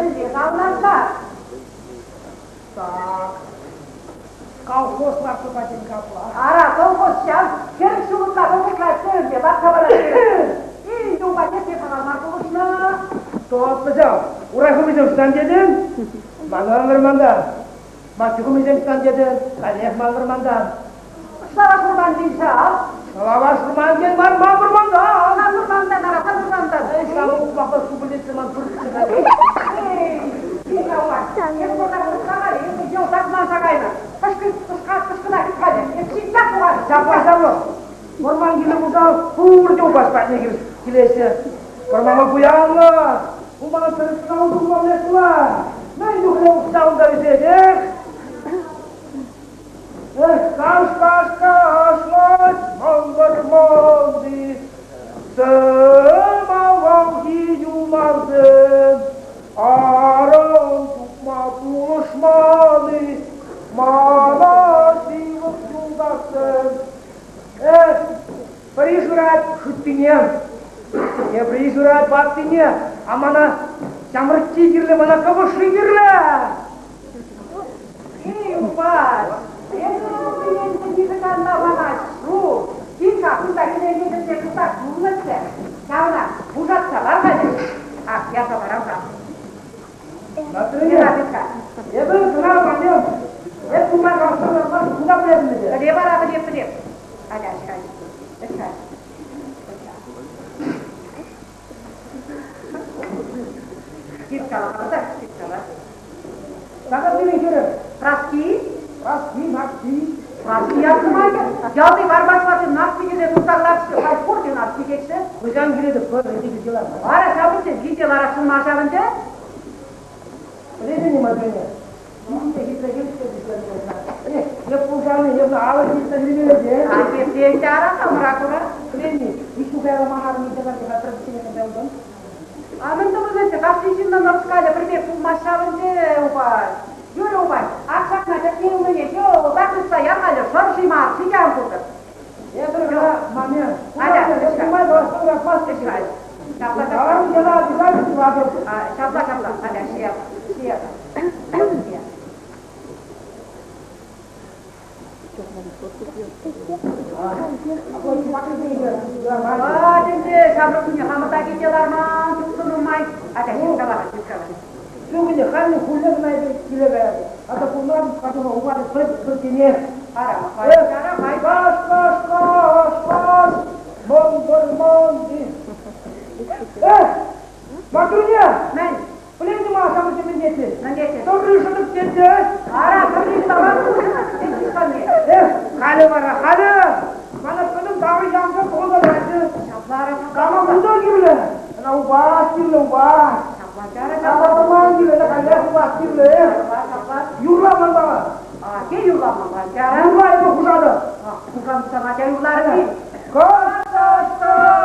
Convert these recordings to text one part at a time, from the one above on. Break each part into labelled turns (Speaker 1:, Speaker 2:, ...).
Speaker 1: Мӗнле савӑнасса?
Speaker 2: Так. Колхоз лартнӑ патӗн капла.
Speaker 1: Ара, колхоз ҫав. 40 ҫул ытла колхозлаҫҫӗ ӗнтӗ, лартса параҫҫӗ. Эй, юлма тесе сахал мар пулӑшнӑ.
Speaker 2: Тотлӑ ҫав. Урай хӑмисем ӑҫтан тетӗн? Мана вӑрмантан. Мачча хӑмисем ӑҫтан тетӗн? Каллех ман вӑрмантан.
Speaker 1: Шлаваш вӑрмантен ҫав.
Speaker 2: Шлаваш вӑрмантен мар, ман вӑрмантан.
Speaker 1: Сан вӑрмантан, ара, сан вӑрмантан.
Speaker 2: Эй, ҫавӑ ухмахла супӑлетсе ман пырччӗ.
Speaker 1: Эй, кил-ха, эс пӑртак выртса-ха, эсӗ йӑлтах манса кайнӑ. Кӑшкӑна кӗт-халӗ, эс ҫитсех тухатӑн.
Speaker 2: Ҫапла ҫавӑ. Вӑрман килӗ пулсан пурте упаҫ патне килеҫҫӗ. Вӑрмана пуянлӑ. Ку мана тӗрӗс кӑна усӑ курма пӗлес пулать. Мӗн чухлӗ укҫа унта ӳсет, эх? Эх, каш-каш кашлать мӑн вӑрманти сӗм авалхи юмансем. Арӑм тупма пулӑшман-и мана ҫывӑх юлташсем? Эх, пӗри шырать хыттине, тепри шырать ваттине, а мана ҫамрӑкки кирлӗ, мана кӑвӑшши кирлӗ.
Speaker 1: Эй, Упас, эсӗ ывӑлсене нихӑҫан та памасть ҫук. Кил-ха, кунта кӗнеке тӗлне кӑштах юлнӑччӗ. Ҫавна пушатса лар-ха Ах, ярса парам-ха.
Speaker 2: Матрена, эпӗ сана панем. Эп нумай калаҫса ларман, кунта пӗлетӗн ӗнтӗ.
Speaker 1: Пӗле вара, пӗлеп, пӗлеп. Атя, ӗҫ-ха, ӗҫ-ха. Ҫырткала та, ҫырткала.
Speaker 2: Тата пирӗн хӗрӗм.
Speaker 1: Праски?
Speaker 2: Праски, Нарспи.
Speaker 1: Праски ятлӑ мар-ха. Ялти варманҫӑсем Нарспи тесе тустарлаҫҫӗ. Халь пурте Нарспи теҫҫӗ.
Speaker 2: Хӑҫан килетӗп, пӗр килсе ларма.
Speaker 1: Вара ҫавӑнччен килте ларасшӑн мар ҫавӑнче.
Speaker 2: Пӗлетӗн-и, Матрена? Килте хитре хирӗҫ те Эп пулсан, эп алӑ ҫитсе ҫӳремелле.
Speaker 1: А епле ӗнтӗ ара хамӑра кура?
Speaker 2: Пӗлетӗн-и, виҫ кайла ман арӑм илсе ларчӗ-ха пӗр пӗчченех ӗнтӗ унтан.
Speaker 1: А мӗн тӑвӑн кашни ҫыннӑн ӑрӑскалӗ пӗр пек пулмасть ҫавӑнче, Упай. Юрӗ, Упай, ак ҫакна тӗпне умӗне йӑлтах тытса яр-халӗ, шӑрши мар, ши ан пултӑр.
Speaker 2: Эпӗ кӑна маме.
Speaker 1: Атя,
Speaker 2: нумай калаҫса юратмастӑп.
Speaker 1: Ҫапла, ҫапла.
Speaker 2: Арӑм яла обязательно тӑватӑп.
Speaker 1: Ҫапла, ҫапла. Атя, ҫиер, ҫиер. Ӗнтӗ ҫамрӑксене хамӑр та килте ларман, чухлӑ нумай. Атя, ҫырткала, ҫырткала.
Speaker 2: Ҫукӗнче халӗ хуллен кӑна эпир киле каятӑп. Ата пулман, картона ухатӑп пӗр пӗртенех.
Speaker 1: Ара, ара, май.
Speaker 2: Каш, каш, каш, каш, мӑн вӑрманти. Эх, Матруня!
Speaker 1: Мӗн?
Speaker 2: Пӗлетӗн ма ҫамрӑксем мӗн тетчӗ?
Speaker 1: Мӗн тетчӗ?
Speaker 2: Тӑрри шӑтӑк тетчӗ.
Speaker 1: Ара, тӑрри таван
Speaker 2: Эх, халӗ вара, халӗ! Мана пӗтӗм таврӑ ямсӑр пӑхӑнса тӑратчӗ.
Speaker 1: Ҫапла, ара, ҫапла.
Speaker 2: Кама вутӑ кирлӗ? Ӑна упас кирлӗ, упас.
Speaker 1: Ҫапла, ара,
Speaker 2: ҫапла. Вӑрман кирлӗ, ӑна каллех упас кирлӗ.
Speaker 1: Ҫапла, ҫапла.
Speaker 2: Юрла манпала.
Speaker 1: А, те юрламалла, ара.
Speaker 2: Юрла, эпӗ хушатӑп.
Speaker 1: Хушам сана, те юрларӑм-и?
Speaker 2: Каш, каш, каш,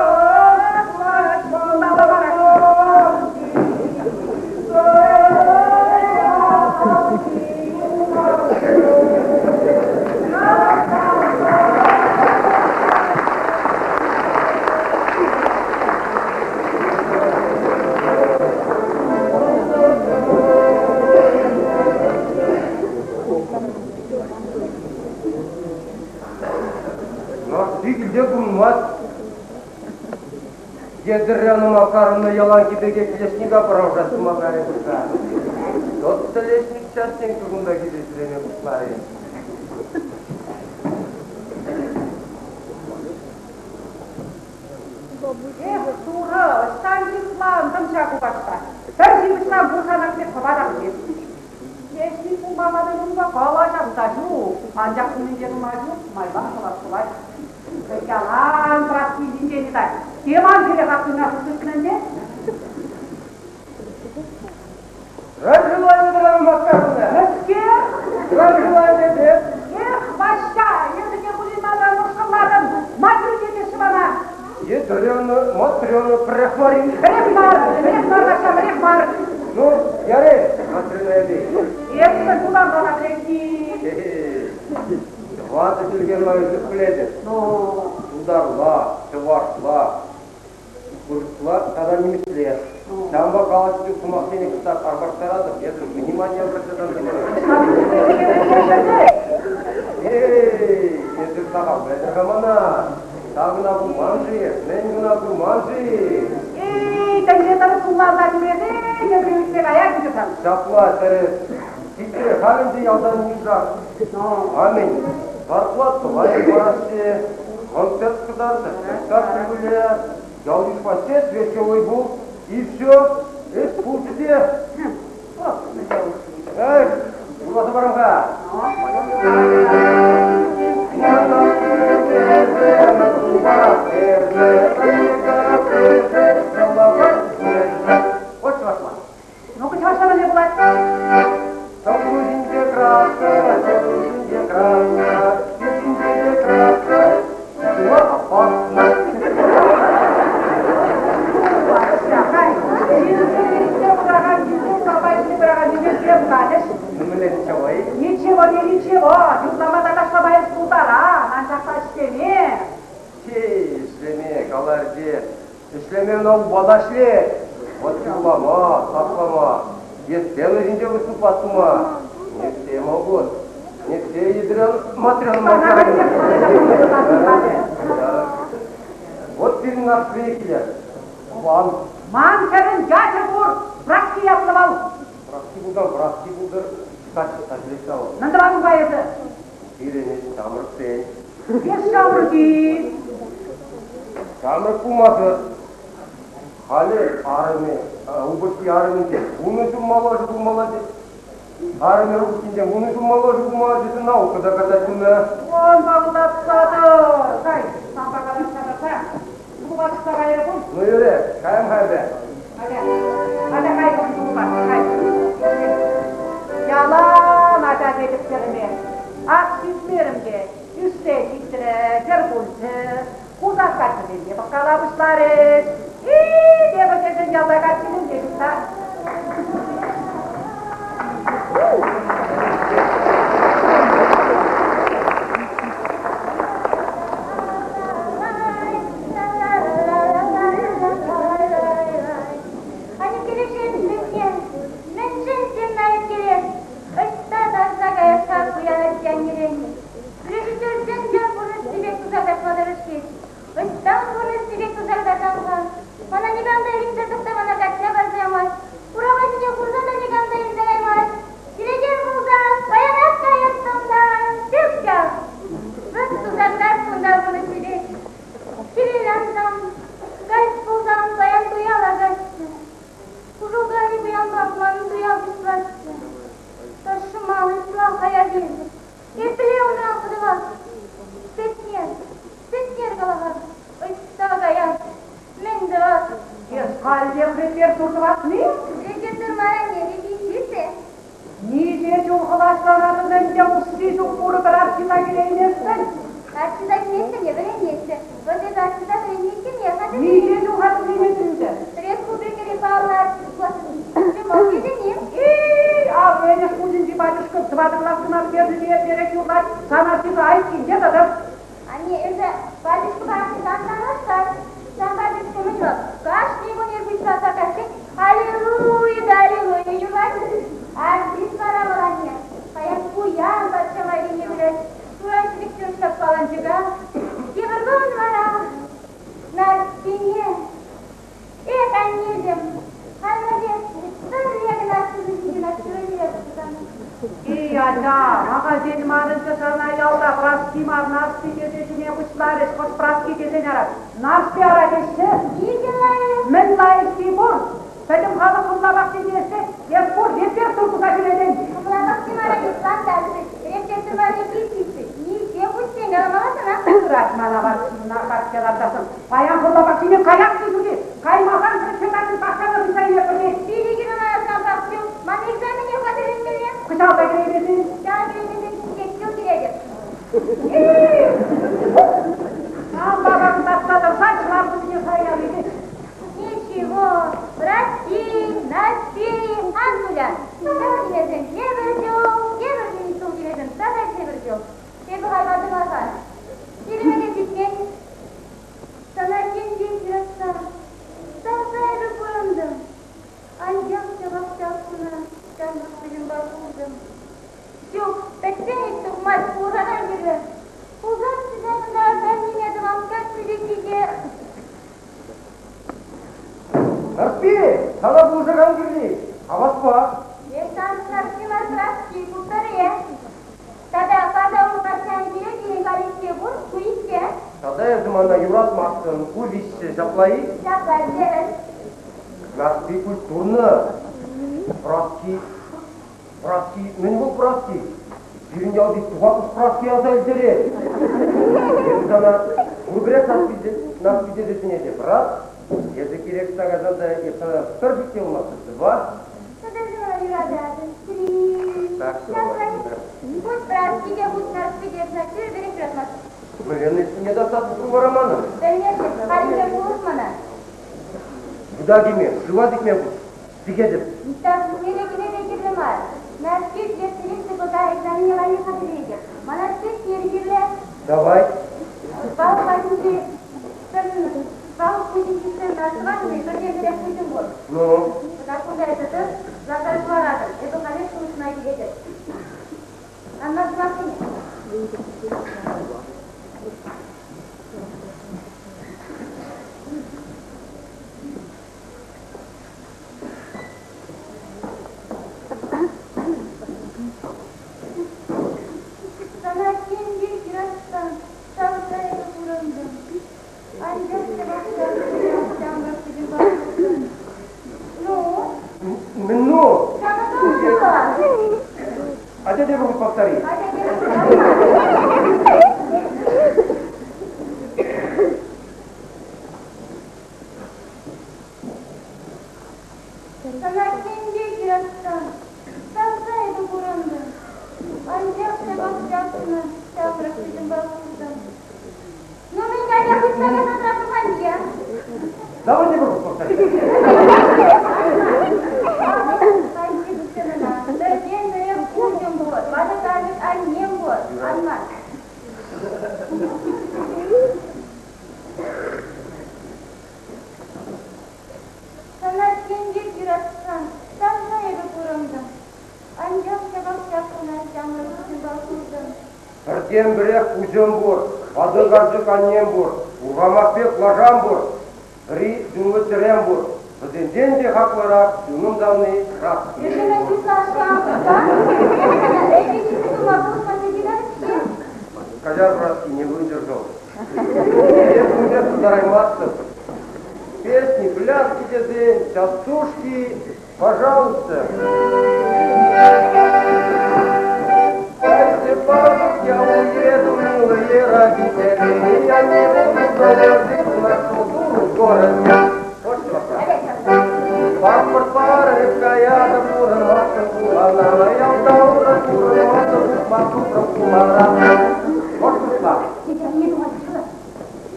Speaker 3: Нарспи килте курӑнмасть. Едряну Макаровна яланхи пекех лесника пӑрахать тума кайрӗ пырса. Тот лесник частенько кунта килсе ҫӳреме пуҫларӗ.
Speaker 1: Эх, Турӑ, ӑҫтан ҫыхлантӑм ҫак упаҫпа? Пӗр ҫыпӑҫсан пуршанах пек хӑватах пек. Лесник пулма манӑн унпа калаҫас та ҫук, анчах умӗнче тума ҫук, майлах тӑвас пулать. Ялан Праски ҫинчен ыйтать. Тем ан хӗре хапхине тытнӑ ӗнтӗ.
Speaker 3: Разжелание Драма Макаровна!
Speaker 1: Мӗскер?
Speaker 3: Разжелание те!
Speaker 1: Эх, Ваҫҫа, эсӗ те пулин манран мӑшкӑллатӑн. Ма кӳртетеҫҫӗ мана?
Speaker 3: Едрена, Матрена, пӗрех мар-и?
Speaker 1: Пӗрех мар, пӗрех мар, Ваҫҫа, пӗрех мар.
Speaker 3: Ну, яре, Матрена эпи.
Speaker 1: Эс пулан мана пӗлекки.
Speaker 3: Тӑватӑ чӗлхе лайӑх пӗлетӗп.
Speaker 1: Ну,
Speaker 3: Тутарла, чӑвашла, вырӑсла тата нимӗҫле.
Speaker 1: Ну.
Speaker 3: Ҫавӑнпа калаҫнӑ чух сӑмахсене кӑштах арпаштаратӑп, эсӗ внимание обращать ан тӑвӑр. Эй, эсир сахал пӗлтӗр-ха мана. Ҫакна курман-ши? Мӗн кӑна курман-ши?
Speaker 1: Эй, тӗнче тӑрӑх сулланса ҫӳресе тепри ӳссе каять ӗнтӗ сан.
Speaker 3: Ҫапла, тӗрӗс. Ҫитрӗ, халь ӗнтӗ ялтан нихҫан. Аминь. Зарплата лайӑх параҫҫӗ, концерт кӑтарт, спектакль выля, ял-йышпа ҫеҫ веселый пул, и все, ӗҫ пулчӗ те. Эх, юрласа парам-ха. Вот чӑвашла.
Speaker 1: Ну-ка, чӑвашла мӗнле пулать?
Speaker 3: Тӑпру ҫинче краска, тӑпру ҫинче краска, пит ҫинче те краска, чула опасно.
Speaker 1: Кай, ҫынсем иртсе пыракан ҫынсем урапа ҫине пыракан ҫынсем калӗҫ.
Speaker 3: Ну, мӗнле ничего-и?
Speaker 1: Ничего не ничего, юрлама та ташлама эс пултаран, анчах та ӗҫлеме.
Speaker 3: Эй, ӗҫлеме, каларӗ те, ӗҫлеме ӑна упа ӗҫлет. Вот юрлама, ташлама, е сцена ҫинче выступать тума. Не все могут. Не все ядрен матрен Вот пирӗн Нарспие килер. Тӑван.
Speaker 1: Ман хӗрӗн ячӗ пур, Праски ятлӑ вӑл.
Speaker 3: Праски пулсан Праски пултӑр. Каччӑ та ҫав.
Speaker 1: Мӗн тӑван унпа эсӗ?
Speaker 3: Пирӗн ӗҫ ҫамрӑксен.
Speaker 1: Эс ҫамрӑк-и?
Speaker 3: Ҫамрӑк пулмасӑр. Халӗ арӑмӗ, упӑшки арӑмӗнчен 10 ҫул малашӗ пулмалла тет. Арӑмӗ упӑшкинчен 10 ҫул малашӗ пулмалла тесе наука та катать кунта.
Speaker 1: Он паллатса тӑр. Кай, санпа калаҫса тӑрса. Клуба тухса кайрӗ пуль.
Speaker 3: Ну, юрӗ, каям-ха эпӗ.
Speaker 1: Атя, атя кай клуба, кай. Ялан ача тетӗп хӗрӗме. Ах, сисмерӗм те, ӳссе ҫитрӗ, хӗр пулчӗ. Хусах каччӑсем те пӑхкала пуҫларӗҫ. И, тепӗр тесен ялта каччисем те ҫук та.
Speaker 4: Мӗншӗн сен айӑпкерех? Ӑҫта тарса каяс-ха пуян атте-аннерен? Режиссерсем те пурнӑҫ пек туса кӑтартма тӑрӑшрӗҫ. Ӑҫтан пурнӑҫ пек туса кӑтартам-ха? Мана никам та илсе тӑхтамана качча парса ямасть. Урапа ҫине хурсан та никам та илсе каймасть. Килекен пулсан паянах каяттӑм та, ҫук-ҫав. Вӑт туса кӑтарт кунта пурнӑҫ пек. Хӗвел ансан, каҫ пулсан паян туя лартаҫҫӗ. Пушӑлкарӗ пуянпах ман туя пуҫлаҫҫӗ. Тӑшман ытла хаяр килчӗ. Епле унран хӑтӑлас? Сетнер, Сетнер калаха, ӑҫта каяс? Мӗн тӑвас?
Speaker 1: Эс каллех репертуар тӑвасни?
Speaker 4: Репертуар мар, анне, репетици.
Speaker 1: Миҫе ҫул хӑлаҫланатӑн ӗнтӗ, усси ҫук пурпӗр артиста килейместӗн.
Speaker 4: Артиста килместӗн те вӗренместӗн. Вӑт эпӗ артиста вӗренместӗн-и?
Speaker 1: Миҫе ҫул хатӗрленетӗн ӗнтӗ?
Speaker 4: Республикӑри паллӑ артист пуласшӑн. Ҫӑмӑл тетӗн-и?
Speaker 1: Эй, ав Энӗш пуҫӗнчи пачӑшкӑ тӑватӑ класс кӑна пӗтернӗ те еплерех юрлать, сан артиста айккинче тата.
Speaker 4: Анне, эсӗ пачӑшкӑпа артиста ан танлаштар. Сан пачӑшкӑ мӗн вӑл? Кашни кун ир пуҫласа каҫчен Аллилуйя да аллилуйя юрлать. Артист вара вӑл, анне, паян пуян патша майрине вылять. Шура ҫӗлӗксем ҫапкаланчӑка. Тепӗр кун вара Нарспине. Эх, аннеҫӗм, халӗ пӗрре кӑна сывӑ ҫинчен
Speaker 1: Эй, ача, ахальтен мар ӗнтӗ сана ялта Праски мар, Нарспи тесе чӗне пуҫларӗҫ, хӑш Праски тесен ара, Нарспи ара теҫҫӗ.
Speaker 4: Питӗ лайӑх.
Speaker 1: Мӗн лайӑххи пур? Пӗтӗм халӑх хӑмла пахчи тесе, эс пур, репертур туса ҫӳретӗн.
Speaker 4: Хӑмла пахчи мара йӑплантарчӗ, репертур валли килчӗ. Миҫе хутчен каламалла сана?
Speaker 1: Ырать мана варчина пахча лартасӑн. Паян хӑмла пахчине каяс ҫук-и? Каймасан председатель пахчана тытса илетпӗр тет.
Speaker 4: Пилӗкӗ мана сан пахчу, ман экзамене хатӗрленмелле.
Speaker 1: Кӑҫал та кӗреймесен?
Speaker 4: Ҫав кӗреймесен ҫитес ҫул кӗретӗп.
Speaker 1: Сан бабам татса тӑрсан ҫӑвар кутне сая лекет.
Speaker 4: Ничего, прости, Нарспи, ан кулян. Ҫав килесен тепӗр ҫул, тепӗр ҫул килесен тата тепӗр ҫул. Эпӗ хайлатӑм-ха. Килӗме ҫитмен. Сана тем те юратса, савса эпӗ пурӑнтӑм.
Speaker 3: Ҫапла.
Speaker 4: Эс санӑн Нарспи мар, Праски, ку пӗрре. Тата Паса Улӑпа киле пирӗн калиҫке пур, ку иккӗ.
Speaker 3: Тата эсӗ мана юратмастӑн, ку виҫҫӗ, ҫапла-и?
Speaker 4: Ҫапла, тӗрӗс.
Speaker 3: Нарспи культурнӑ. Праски, Праски, мӗн вӑл Праски? Пирӗн ялти тухатмӑш Праски аса илтерет. Эпӗ сана пурпӗрех Нарспи тесе чӗнетӗп, брат. Эсӗ кирек ӑҫта кайсан та эп сана пӗр шит те пулмастӑп, два.
Speaker 4: Тата сана юрататӑп, три.
Speaker 3: Так, все.
Speaker 4: Хуть Праски те, хуть Нарспи те сана чӗрӗрех юратмастӑп.
Speaker 3: Мӗнле ӗҫсене тасатӑн вара манӑн?
Speaker 4: Пӗлместӗп, халӗ пулӑш мана.
Speaker 3: Вута кӗме, шыва сикме пуҫ. Сикетӗп.
Speaker 4: Так, мире кӗме те кирлӗ мар. Нарспи пьесӑри сыпӑка экзамене валли хатӗрлетӗп. Мана сӗт кирлӗ.
Speaker 3: Давай.
Speaker 4: Палӑк патӗнчи палӑк пуҫӗнчи сцена тӑватӑн-и, пӗртен-пӗрех пуҫӑм пур.
Speaker 3: Ну?
Speaker 4: Так кунта эсӗ тӑр, ларса хӑваратӑн. Эпӗ халех пулӑшма килетӗп. Анна сӑмахсене. Сана тем пек юратсан, савса эпӗ пурӑнтӑм. Анчах ҫапах ҫамрӑк пӗтӗм Ну?
Speaker 3: Ну?
Speaker 4: Ҫавна
Speaker 3: Атя тепӗр хут повтори.
Speaker 4: Атя тепӗр хут. Сана тем пек юратсан, савса эпӗ пурӑнтӑм. Анчах ҫапах ҫакнӑ ҫамрӑк пӗтӗм пултӑм. Ну, мӗн кая хытса касатра пӑханчӗ.
Speaker 3: Давай тепӗр хут повтори.
Speaker 4: Хайхи сценӑна пӗртен-пӗрех куҫӑм пур, ватӑ карчӑк аннем пур. Ан ман. Сана тем пек юратсан, савса эпӗ пурӑнтӑм. Анчах ҫапах ҫак куна ҫамрӑк чунпа куртӑм.
Speaker 3: Пӗртен-пӗрех куҫӑм пур, ватӑ карчӑк аннем пур, урхамах пек лашам пур, пӗри чунлӑ чӗрем пур. Вӗсенчен те хаклӑрах чунӑм савни Праски.
Speaker 4: Эсӗ ытлашши Эпӗ килсе тума пулӑшма тытӑнать-ҫке.
Speaker 3: Каҫар, Праски, не выдержал. Эп ун пек тутараймастӑп. Песни, пляски тесен, частушки, пожалуйста. Дайте папу, я уеду, милые родители, я не буду проводить нашу дуру в городе. Паспорт парып каятӑп пурӑнмашкӑн хулана, ялта ура пурӑнмасӑр тухма тухрӑм хулара. Можешь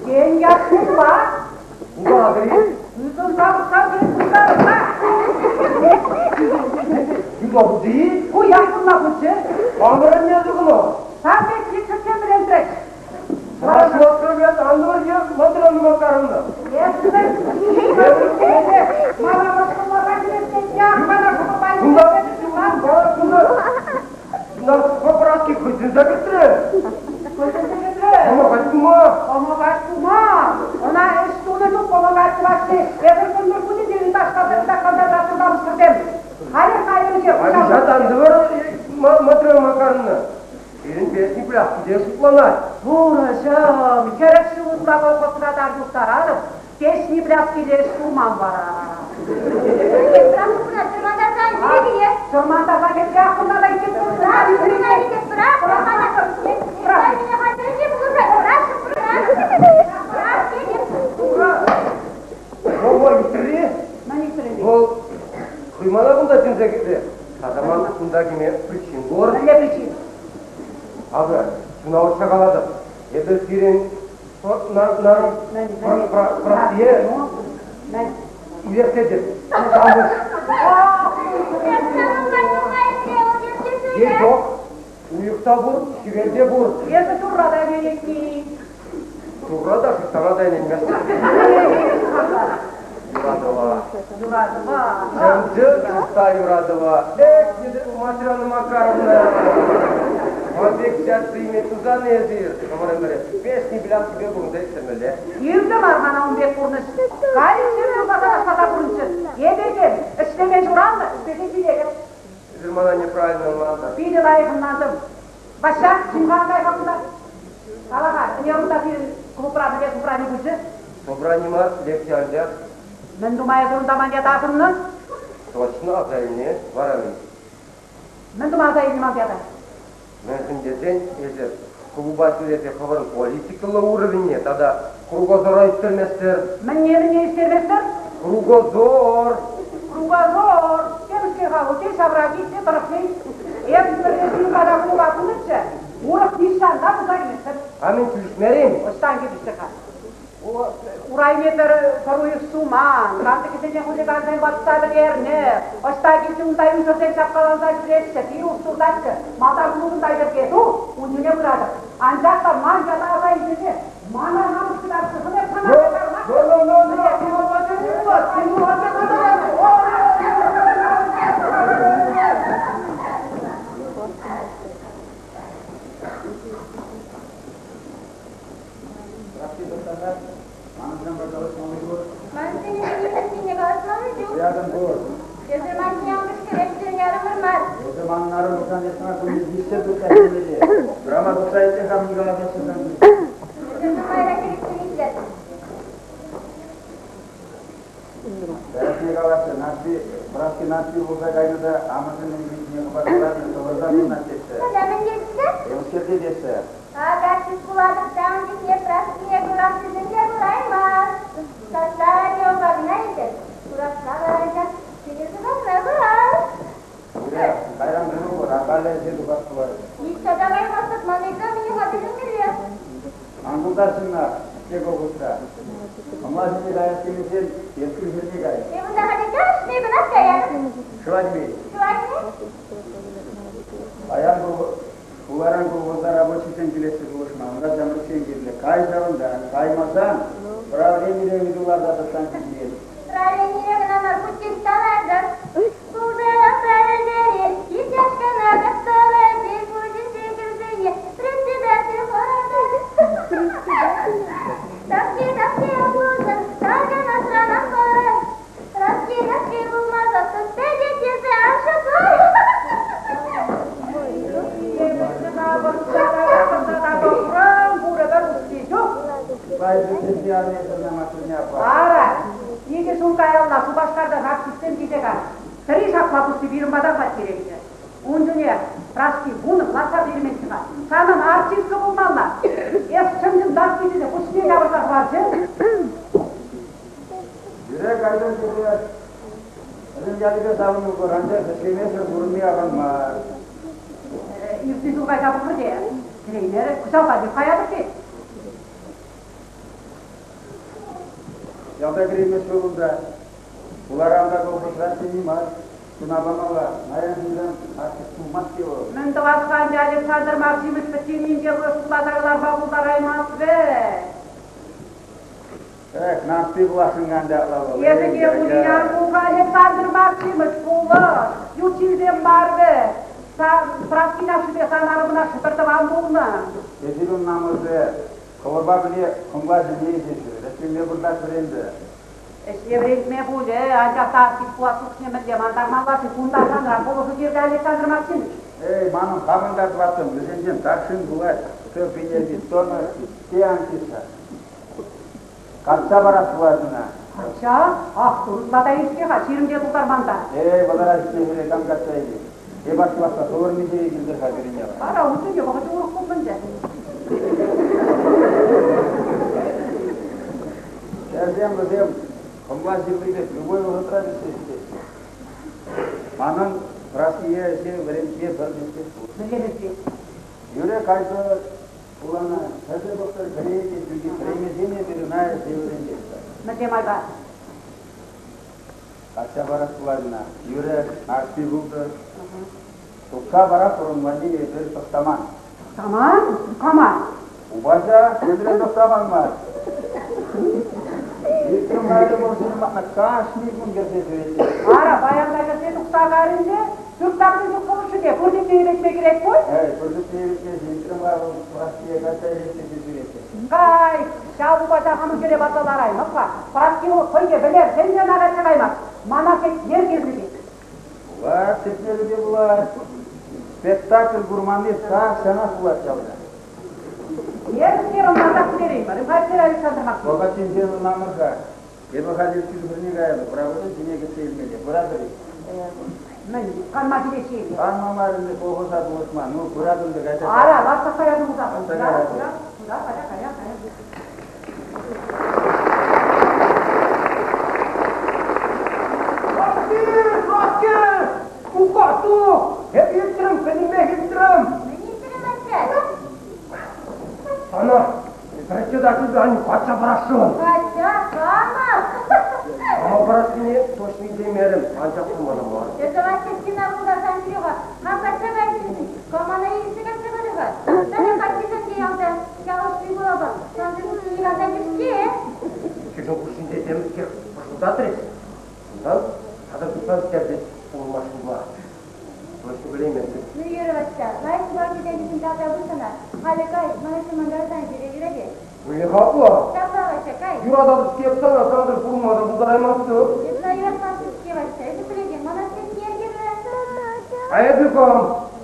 Speaker 1: Тен, яшкунпа?
Speaker 3: Улатӑр-и?
Speaker 1: Тытӑнса пӑхсан пултарӑр-ха.
Speaker 3: Юпа пулчӗ-и?
Speaker 1: Ку яшкунла пулчӗ.
Speaker 3: Хамӑрӑнне тӑкӑнӑ.
Speaker 1: Сан пек йытҫӑсем вӗрентрӗҫ.
Speaker 3: Чӑваш ан тӑвӑр, манран макарӑннӑ.
Speaker 1: Мана мӑшкӑлласа килесрен ях мана шӑпӑпа
Speaker 3: Кунта, кунта, Поправки хӑйсенсе кӗтрӗ.
Speaker 1: Хӑйсенсе кӗтрӗ.
Speaker 3: Помогать тума.
Speaker 1: Помогать тума. Ӑна ӗҫ тунӑ чух помогать тӑвасси. Эсир кӑнтӑр кунӗнче ыташкалса ыташкалса тасӑртамӑшсем. Халӗ хайӗнче.
Speaker 3: Обижать ан тӑвӑр, Матрена Макаровна. Пирӗн песни пляски те шутланать.
Speaker 1: Турӑҫӑм, 40 ҫул ытла колхозра тар юхтаратӑп, песни пляски леш курман вара. Чӑрмантарса кӗтсе кунта та
Speaker 3: Вова ӳсрӗ. Вӑл хӑймана кунта чӗнсе кӗрсе. Тата ман кунта кӗме причин пур.
Speaker 1: Мӗнле причин?
Speaker 3: Акӑ, чуна уҫса калатӑп. Эпӗ сирӗн Прасие илес тетӗп. Е ҫук, уйӑх та пур, хӗвел те пур.
Speaker 1: Эсӗ турра та ӗненетни.
Speaker 3: Турра та, шуйттана та ӗненместӗп. Юратӑва.
Speaker 1: Юратӑва.
Speaker 3: Чӑн-чӑн чуста юратӑва. Эх, Матрена Макаровна! Ман пек взятка илме тусан эсир, хӑвӑр ӗмӗре песни пляскипе пурӑнса ирттермелле.
Speaker 1: Кирлӗ мар мана ун пек пурнӑҫ. Кайӑксем юрласа ташласа пурӑнччӑр. Эпӗ этем, ӗҫлеме ҫуралнӑ, ӗҫлесе ҫитетӗп.
Speaker 3: Эсир мана неправильно ӑнлантӑр.
Speaker 1: Питӗ лайӑх ӑнлантӑм. Ваҫҫа, чим-ха ан кай-ха кунта. Кала-ха, ӗнер унта сирӗн клубра мӗнле собрани пулчӗ?
Speaker 3: Собрани мар, лекци анчах.
Speaker 1: Мӗн тума эсӗ унта ман ята асӑннӑ?
Speaker 3: Точно аса илнӗ, вара мӗн?
Speaker 1: Мӗн тума аса илнӗ ман ята?
Speaker 3: Мӗншӗн тесен эсир клуба ҫӳресе хӑвӑрӑн политикӑллӑ уровеньне тата кругозора ӳстерместӗр.
Speaker 1: Мӗнне-мӗнне ӳстерместӗр?
Speaker 3: Кругозор!
Speaker 1: Кругозор! Темӗскер-ха вӑл, те ҫавраки, те тӑрӑхли. Эп пӗрре сирӗн пата клуба пынӑччӗ, урӑх нихҫан та пырса кӗместӗп.
Speaker 3: А мӗн килӗшмерӗн?
Speaker 1: Ӑҫтан килӗштӗр-ха? Урайне пӗр уйӑх суман, кантӑкӗсене хулигансем ватса пӗтернӗ. Ӑҫта килчӗ унта ӳсӗрсем ҫапкаланса ҫӳреҫҫӗ, пирус туртаҫҫӗ. Малтан клубӑн йӗрке ту, ун ҫине пыратӑп. Анчах та ман ята аса илсе мана намӑс кӑтартнӑшӑн эп сана
Speaker 4: Ман сӗнӳ ҫине калаҫмалли ҫук.
Speaker 5: Рядом пур.
Speaker 4: Эсӗ ман ҫине ӑмӑшкӗреш ярӑмӑр мар.
Speaker 5: Эсӗ манӑн арӑм пулсан эс мана кунне виҫсе тытса ҫӳремелле. Драма тухса илсе хам никама пессан.
Speaker 4: Эсӗ нумайрах ирӗксӗр
Speaker 5: Тӗрӗсне калаҫҫӗ, Нарспи, Праски Нарспи пулса кайнӑ та амӑшӗн ӗнси ҫине хӑпартланнӑ, тӑвӑрса пынӑ теҫҫӗ.
Speaker 4: Тата мӗн теҫҫӗ?
Speaker 5: Темскер те теҫҫӗ.
Speaker 4: Артист пулатӑп та ун чухне Праскине курас тесен те курайман. Сасса радиопа кӑна илтӗр. Курасса вара анчах сире сӑнаса курас.
Speaker 5: Юрӗ, кайран курӑпӑр, ахаль ӗҫе тухас пулать.
Speaker 4: Ниҫта та каймастӑп, ман экзамене хатӗрленмелле.
Speaker 5: Ан пултар ҫынна, те колхозра. Хӑмла ҫине каяс темесен, эс хӗрне кай.
Speaker 4: Эп унта халӗ кашни кунах каятӑп.
Speaker 5: Шӑванми.
Speaker 4: Шӑванми?
Speaker 5: Паян хуларан колхоза рабочисем килеҫҫӗ пулӑшма. Унта ҫамрӑксем кирлӗ. Кай ҫавӑнта. Каймасан правленире ыйту лартатӑп сан ҫинчен.
Speaker 4: Правленире кӑна мар, хуть те ӑҫта лартӑр. Пултаран пӗлтерет, итляшкана кастарать, пуҫӗнче кӗрсене председатель хӑратать. Тапки, тапки пулсан, такам асран ан хӑрать. Раски, раски пулмасассӑн пӗтет тесе ан шутла.
Speaker 1: Ара, икӗ ҫул каялла Шупашкарта артистсем килсе кайнӑ. Пӗри ҫапла пусси пирӗн пата хваттере Ун чухне Праски вунӑ класса перменччӗ-ха. Санӑн артистка пулмалла. Эс чӑн-чӑн Праски тесе пуҫне ҫавӑрса хӑварчӗ.
Speaker 5: Пире кайсан тесе вӗсем ялӗпе савӑнӑпӑр, анчах ӗҫлемесӗр пурӑнни аван мар.
Speaker 1: Иртнӗ ҫул кайса пӑхрӗ те кӗреймерӗ. Кӑҫал каллех каятӑп тет.
Speaker 5: Ялта кӗреймест вӑл унта. Хуларан та колхозран ҫӗнни мар. Чуна памалла. Наян ҫынран артист пулмасть-и вӑл?
Speaker 1: Мӗн тӑвас-ха ӗнтӗ Александр Максимович пӗчченнинче шутласа кӑларма пултараймасть вӗт.
Speaker 5: Эх, Нарспи пуласшӑн ӗнтӗ апла вӑл.
Speaker 1: Эсӗ те пулин ан пул-ха, Александр Максимович, пулӑш. Ют ҫынсем мар вӗт. Сан Праскин ашшӗпе сан арӑмна шӗпӗр тӑван пулнӑ.
Speaker 5: Эсир ун намӑсӗ хӑвӑрпа пӗрле хӑмла ҫине ӗҫеҫҫӗ. Ӗҫлеме выртать вӗрентӗ.
Speaker 1: Ӗҫне вӗрентме пулӗ, анчах та артист пулас чухне мӗнле мантармалла-ши? Кунта санран пулӑшу кирлӗ, Александр Максимович.
Speaker 5: Эй, манӑн хамӑн та тӑваттӑм, вӗсенчен тахшин пулать. То пинерти, то артист, те антиса. Катса парас пулать ӑна.
Speaker 1: Ача, ах, ытла та ӳсте-ха, ҫирӗмте тултарман та.
Speaker 5: Эй, вӑтӑра ҫитнӗ хӗре кам катса илет? Эп астӑвасса хӑвӑр миҫере килтӗр-ха пирӗн яла?
Speaker 1: Ара, ун чухне вӑхӑчӗ урӑх пулнӑ ӗнтӗ.
Speaker 5: Хӗрсем вӗсем хӑмла ҫырли пек любой вӑхӑтра вӗҫсе ҫитеҫҫӗ. Манӑн Праские ӗҫе вӗрентме пӗр меслет пур.
Speaker 1: Мӗнле меслет?
Speaker 5: Юрӗ кайса хулана хӗрсе пӑхтӑр, кӗрет те чӳхет, вӗренмесен эпир ӑна ӗҫе вӗрентетпӗр.
Speaker 1: Мӗнле майпа?
Speaker 5: Качча парас пулать ӑна. Юрӗ, Нарспи пултӑр. Тупса парас ун валли эпир тӑхтаман.
Speaker 1: Тӑхтаман? Кама?
Speaker 5: Упаҫа мӗнрен тӑхтаман мар. Иртрӗм кайрӗ вӑл ҫын кашни кун кӗрсе ҫӳрет.
Speaker 1: Ара, паян та кӗрсе тухса карӗ ӗнтӗ. Пӳрт лартнӑ чух пулӑшшӗ пурте тиевӗтме кӗрет пуль?
Speaker 5: Эй, пурте тиевӗтме ҫитрӗм-ха вӑл Праские качча илес тесе ҫӳретчӗ.
Speaker 1: Кай, ҫав упаҫа хамӑн хӗре парса лараймӑп-ха. Праски вӑл хӑй те вӗлерсен те ӑна качча каймасть. Мана Сетнер кирлӗ пек.
Speaker 5: Пулать, Сетнерӗ те пулать. Спектакль курманни тахҫанах пулать ялта.
Speaker 1: Эпӗ ӑнлансах пӗтереймӗр-ха, терӗ Александр Максимович.
Speaker 5: Вӑхӑт ӑнланӑр-ха. Эпӗ халь кил хӗрне каятӑп, правда ҫине кӗтсе илмелле. Пыратӑр-и?
Speaker 1: Мӗн, канма килеҫҫӗ-и?
Speaker 5: Канма мар ӗнтӗ, колхоза пулӑшма. Ну, пыратӑн та кайса.
Speaker 1: Ара, васкаса каятӑн пулсан. Кура, кура, кура, кая, кая, кая.
Speaker 3: Праски, Праски! Укату! Эп илтрӗм, пӗтӗмпех илтрӗм!
Speaker 4: Мӗн илтрӗм, атте?
Speaker 3: Сана председатель ан качча парасшӑн.
Speaker 4: Качча кама?
Speaker 3: Кама парассине точно илеймерӗм, анчах та мана мар.
Speaker 4: Эсӗ Вася стена пултарсан ҫӳре-ха. Кам качча кайнӑ Камана илсе качча кайрӗ-ха. Тата каччисем те ялта. Ҫавӑш Микулапа сансӑр пуҫне никам та кӗртсе.
Speaker 3: Кӗҫӗн хушшинче темӗскер пӑшӑлтатрӗҫ. Унтан тата тытсан сӗтӗрчӗҫ пулма шутла. Точно пӗлейместӗп.
Speaker 4: Ну, юрӗ, Вася, лайӑх хыпар кӗтен тавта пуҫ сана. Халӗ кай, мана чӑрмантарсан ҫӳре юрать-и?
Speaker 3: Мӗнле хаклӑ?
Speaker 4: Ҫапла, Вася, кай.
Speaker 3: Юрататӑп-ҫке эп сана, сансӑр пурӑнма та пултараймастӑп.
Speaker 4: Эп сана юратмастӑп-ҫке, Вася, эсӗ пӗлетӗн, мана сӗтнер кирлӗ.
Speaker 3: А эпӗ кам?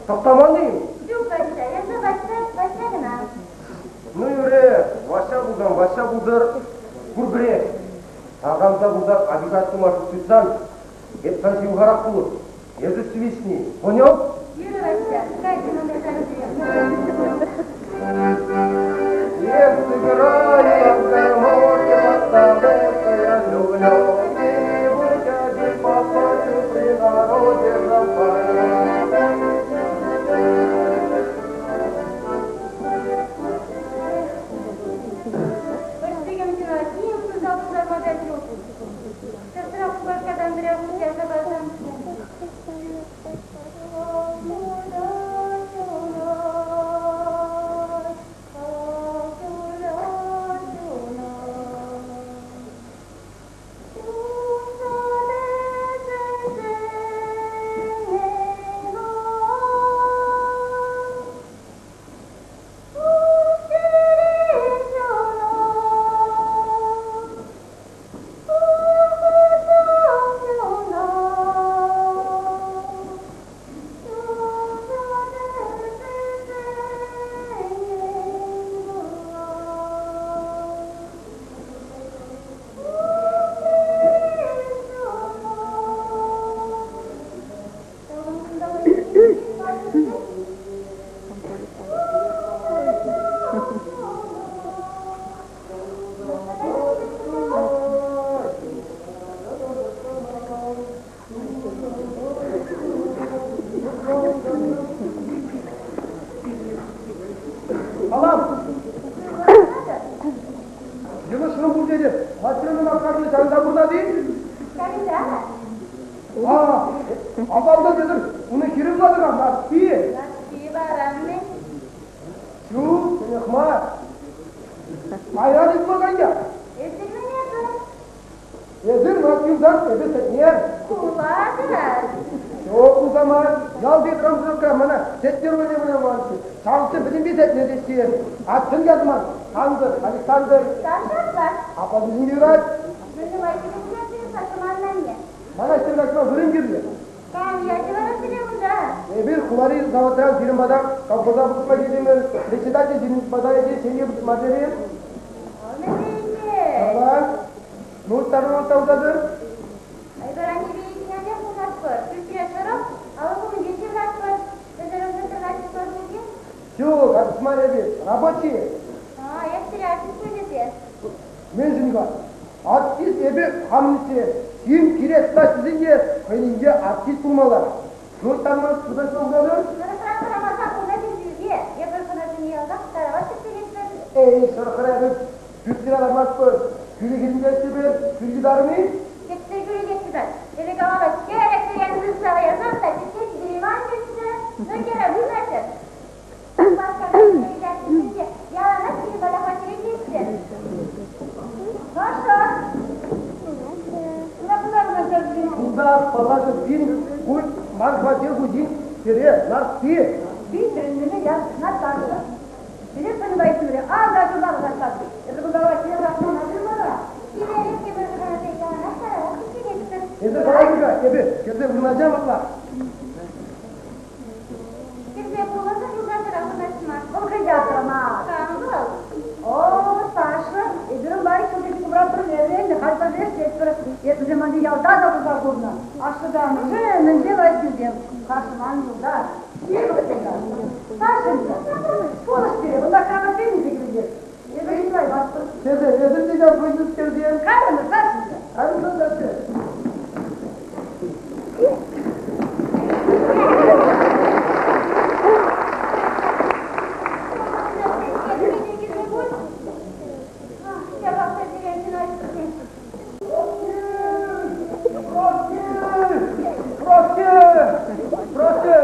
Speaker 3: Тӑхтаман-и?
Speaker 4: Ҫук, Вася, эсӗ Вася, Вася кӑна.
Speaker 3: Ну, юрӗ, Вася пулсан, Вася пултӑр, пурпӗрех. Такам та пулсан обижать тума шут тытсан, эп сан ҫывӑхарах пулӑп. Эсӗ свистни, понял?
Speaker 4: Юрӗ, Вася, кай,
Speaker 3: Эх, сыграем гармошке, потому что я люблю. Где-нибудь один поплачу при народе запою.
Speaker 4: Пӗртикӗм кӑна ним туса пултарма та ҫук. Часрах Шупашкартан пӗрер хут ярса парсан.
Speaker 3: Салам! Йӑнӑшрӑм пуль тетӗп. Матрена Макаровна ҫакӑнта пурӑнать-и?
Speaker 4: Ҫакӑнта.
Speaker 3: А, апалта тетӗр. Унӑн хӗрӗ пулатӑр-ха, Нарспи.
Speaker 4: Нарспи вара мӗн?
Speaker 3: Ҫук, ҫӗнех мар. Кайран ыйтма кая.
Speaker 4: Эсир мӗн эсӗ?
Speaker 3: Эсир Нарспи пулсан, эпӗ Сетнер.
Speaker 4: Кулатӑр.
Speaker 3: Ҫук, кулса мар. Ялти транспортра мана Сетнер валли манчӗ. Ҫавӑнсем пӗтӗмпе Сетнер теҫҫӗ. А чӑн ят ман Сантӑр, Александр.
Speaker 4: Саша
Speaker 3: Апла тесен юрать.
Speaker 4: Мӗн нумай килӗштерчӗ Саша маннанне.
Speaker 3: Мана ҫӗр каҫма вырӑн кирлӗ.
Speaker 4: Кам ячӗ вара сире унта?
Speaker 3: Эпир хулари заводран сирӗн пата колхоза пусма килтӗмӗр. Председатель сирӗн пата ӗҫе ҫемье пусма терӗ.
Speaker 4: Мӗнле ӗҫе?
Speaker 3: Ҫапла. Ну, староста утатӑр.
Speaker 4: Айвара ниме пулмастпӑр. Пӳртре шӑрӑх, алӑк умӗнче ҫывратпӑр. Пӗлтӗр тӑрать пулин.
Speaker 3: Ҫук, артист мар эпир, рабочий.
Speaker 4: А, эс сире артист пуль тесе.
Speaker 3: Мӗншӗн-ха? Артист эпӗ хам ӗҫре. Ким кирек тесен те хӑйӗнче артист пулмалла. Ну, там тутарса утатӑр.
Speaker 4: Шӑрӑхран хӑрамасан кунта килсе эпир хӑнасене ялтах тарават кӗтсе илетпӗр.
Speaker 3: Эй, шӑрӑхра эпӗ пӳртре лармастпӑр. Кӳлӗ хӗрринче ӗҫлепӗр, кӳлӗ тарӑн-и?
Speaker 4: Кӗтсе кӳлӗ тытать. Эпӗ калама кӗрӗк тытса каясан та кӗтсе ҫитерейман тетчӗ. Ну, кӗрӗ, вырнаҫӑр. Яланах сирӗн пата хваттере килетчӗ. Саша!
Speaker 3: Кунта паллашӑр пирӗн куль.
Speaker 2: Ман хваттер хуҫи хӗре Нарспи.
Speaker 1: Питрӗннӗ ят Наташа. Пире пӗр иксӗмӗре аса ҫулла вӑхӑтлатти. Эпӗ кунта Василий Рахмана вара.
Speaker 4: Килӗрех те пӗр хӑнасем яланах тарават килетпӗр.
Speaker 2: Эсӗ калаҫу-ха, эпӗ кӗрсе вырнаҫам апла.
Speaker 4: Кӗрсе пулӑшӑн юлташӑра вырнаҫма.
Speaker 1: Вӑл хӑй ятрӑма.
Speaker 4: Кам вӑл?
Speaker 1: О, Саша, эпир ӑна иксӗмӗр кумра пӗрле вӗреннӗ, халь пӗрле ӗҫлетпӗр. Эпӗ мана ялта та пулса курнӑ. Ашшӗпе амӑшӗ мӗнле лайӑх ҫынсем. Саша ман юлташ. Сашенька, пулӑш пире, кунта краватьсем илсе килетех. Эпӗ ыйтаймастпӑр.
Speaker 2: Эсӗ, эсӗ те ҫав вӑйсӑрскерсем.
Speaker 1: Кайрӑмӑр, Сашенька.
Speaker 2: Кайрӑмӑр, Саша.
Speaker 4: Ҫапах та сире чӑнать.
Speaker 2: Прости! Прости!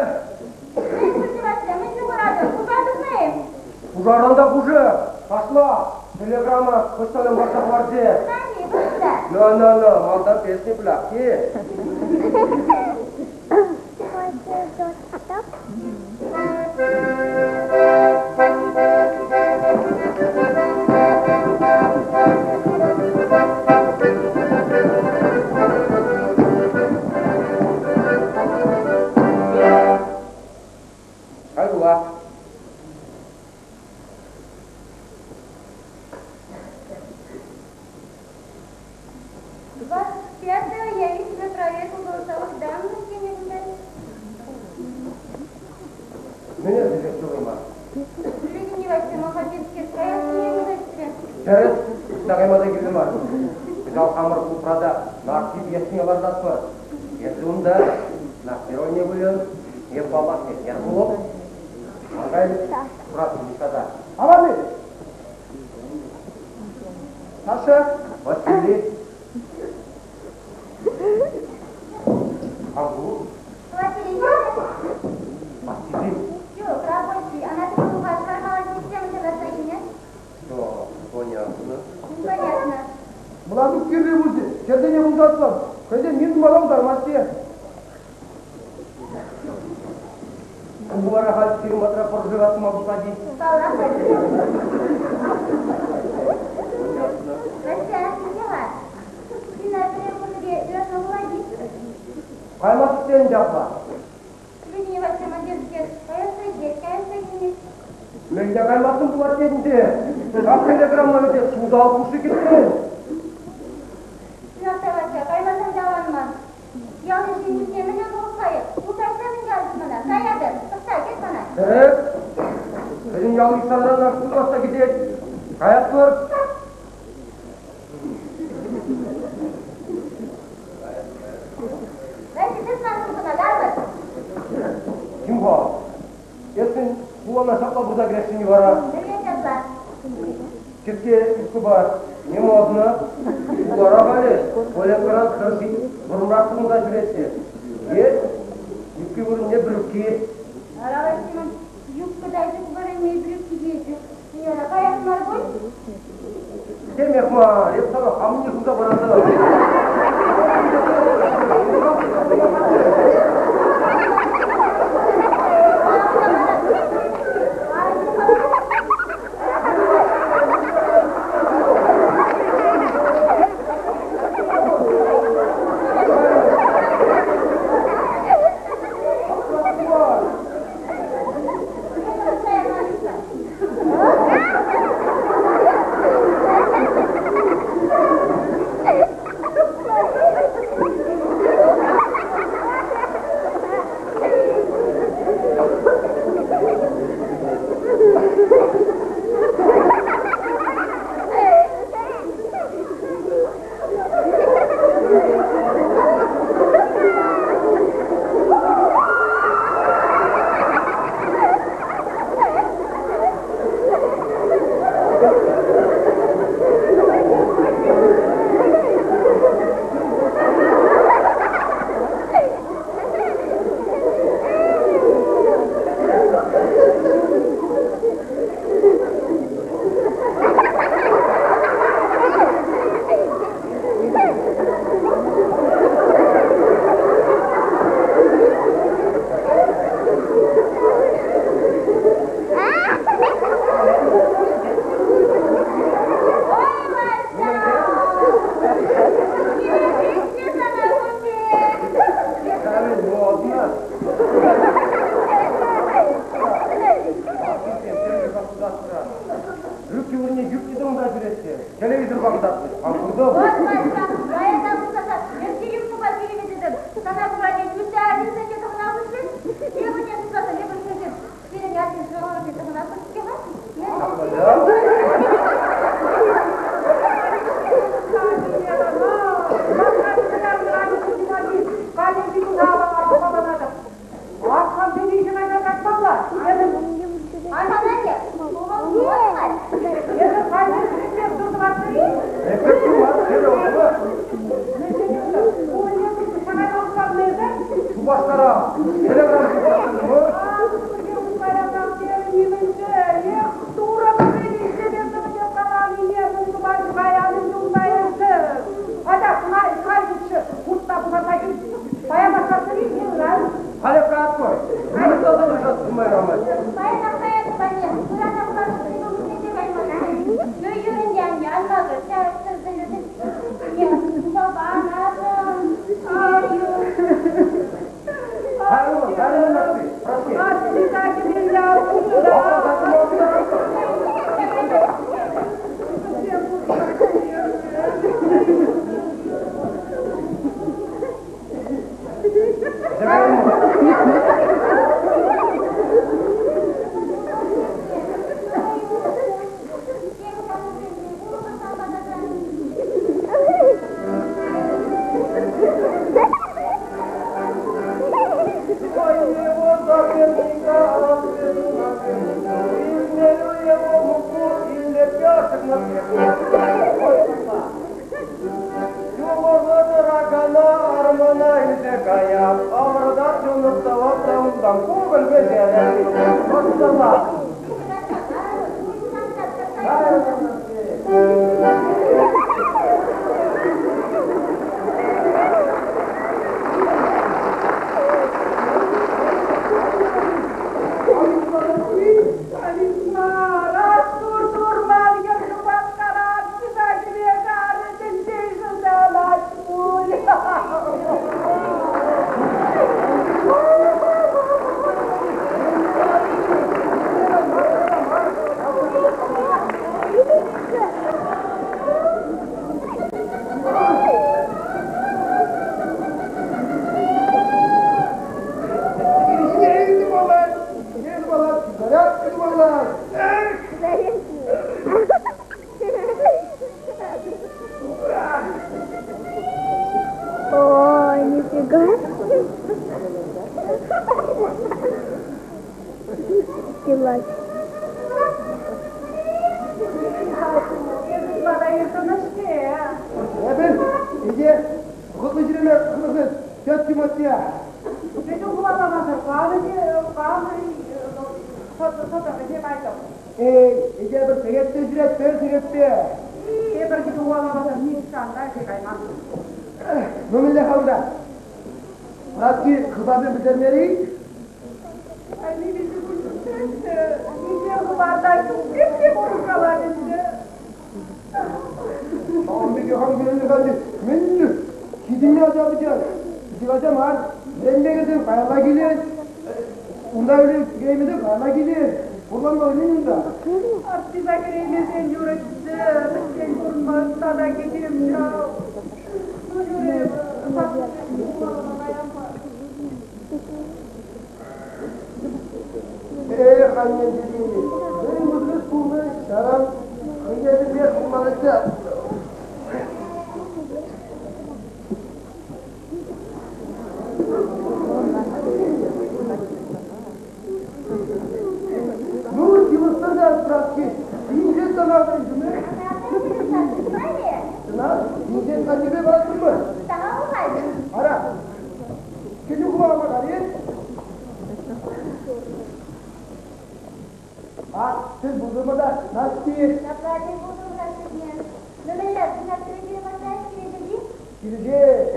Speaker 4: Мӗн пулчӗ, Вася? Мӗн ҫухӑратӑн? Пушар тухнӑ-и?
Speaker 3: Пушаран та хушӑ! Пашла! Телеграмма почтальон парса хӑварчӗ.
Speaker 4: Сани, вырта.
Speaker 3: На-на-на, малтан песни пляски. Кайрула.
Speaker 4: Двадцать пятого явись на проверку голосовых данных, тенӗ кунта.
Speaker 3: Мӗне сисек ҫурӑма?
Speaker 4: Пӗлетӗн-и, Вася, Махатинскер каяс киле
Speaker 3: Тӗрӗс, ӑҫта кайма та кирлӗ мар. Кӑҫал хамӑр клубра та Нарспи пьесине лартатпӑр. Эсӗ унта Нарспи рольне выльӑн, эп паллах Сетнер пулӑп. Ан кай, шуратӑн ниҫта та.
Speaker 2: Аван-и? Саша?
Speaker 3: Василий. Кам ку?
Speaker 4: Василий,
Speaker 3: Василий.
Speaker 4: Ҫук, рабочий. Ана клуба шармалла система лартса килнӗ.
Speaker 3: Все, понятно.
Speaker 4: Понятно.
Speaker 2: Мӑлатук кирлӗ пулчӗ. Хӗрсене пултарсан, хӑйсем ним тума та пултармаҫҫӗ.
Speaker 3: Ку вара халь сирӗн патра пӑр тума пуҫлать-и?
Speaker 4: Паллах, Василий.
Speaker 3: Понятно.
Speaker 4: Вася, итле-ха. Сина пӗрер пурнӑҫе юратма пулать-и?
Speaker 3: Каймастӑн те апла.
Speaker 4: Пӗлетӗн-и, Вася, ман каясса килет, каясса килмест.
Speaker 3: Мӗнле каймастӑн пулать тетӗн те. Ҫак телеграмма вӗт ҫулталӑк хушши кӗтмен.
Speaker 4: Чӑнах та, Вася, каймасан та аван мар. Ял ӗҫӗн чухне мӗнле пулӑх-ха Ултарса мӗн калаҫ мана? Каятӑп, тӑхта, кӗт мана.
Speaker 3: Тӗрӗс. Пӗтӗм ял санран пуласса кӗтет. Каятпӑр.
Speaker 4: Вася, тыт ман сумкӑна, кармӑр.
Speaker 3: Ким-ха? Эсӗ хулана ҫапла пырса кӗресшӗн-и вара?
Speaker 4: Мӗнле ҫапла?
Speaker 3: Кӗске юбкӑпа не модно. Хулара халӗ коленкӑран хӗр вӑрӑмрах тӑхӑнса ҫӳреҫҫӗ. Е юбки вырӑнне брюки.
Speaker 4: Ара, Васимӑн, юбка та ҫук вырӑнне брюки тетӗп. Яра каяс мар пуль?
Speaker 3: Темех мар, эп сана хамне хывса паратӑп. ҫырса кӑтартрӗҫ. Хам куртӑм.
Speaker 4: Вӑт, Ваҫҫа, районта пуҫласа ӗҫке юхнӑпа килӗме тетӗн. Сана кура ҫӳлте арҫынсене тӑхӑна пуҫлӗҫ. Эпӗ шутласа эпӗ хӗсӗр. Сирӗн арҫын шӑрӑхне тӑхӑна пуҫ-ҫке-ха.
Speaker 3: Шупашкара телеграмма Халӗ каятпӑр.
Speaker 4: О, нифига себе.
Speaker 3: Эпир иде хӑтлӑ ҫӳреме хӑнӑхнӑ тетти-матти. Эй, иде пӗр сехетпе ҫӳрет, пӗр сехетпе. Ну, мӗнле-ха унта? Братки, хыпарсем пӗлтермерӗ-и? Ҫавӑн пекех ан кӳренӗр-ха Мӗн ҫитӗннӗ ача пӗтер. Пӗчӗк ача мар. Вӗренме кӗрсен каялла килет. Унта кӗреймесен каялла килет. Хурланма мӗн унта?
Speaker 1: Артиста кӗреймесен юрӑҫчӗ, пӗччен пурӑнмасть тата кичем ҫав. Ну, юрӗ,
Speaker 3: Эх, анне тетени, мӗн пысӑк пулнӑ ҫаран хӑйне пӗлмех пулманӑччӗ. Ну, ҫывӑхсӑр та Праски, инҫет сана вӗрентӗмӗр. Чӑнах, инҫет аннепе калаҫрӑмӑр. Ара, кӗтӳ хӑвалама кайӗ. А, тӗл пултӑмӑр та, Насти. Килӗшет.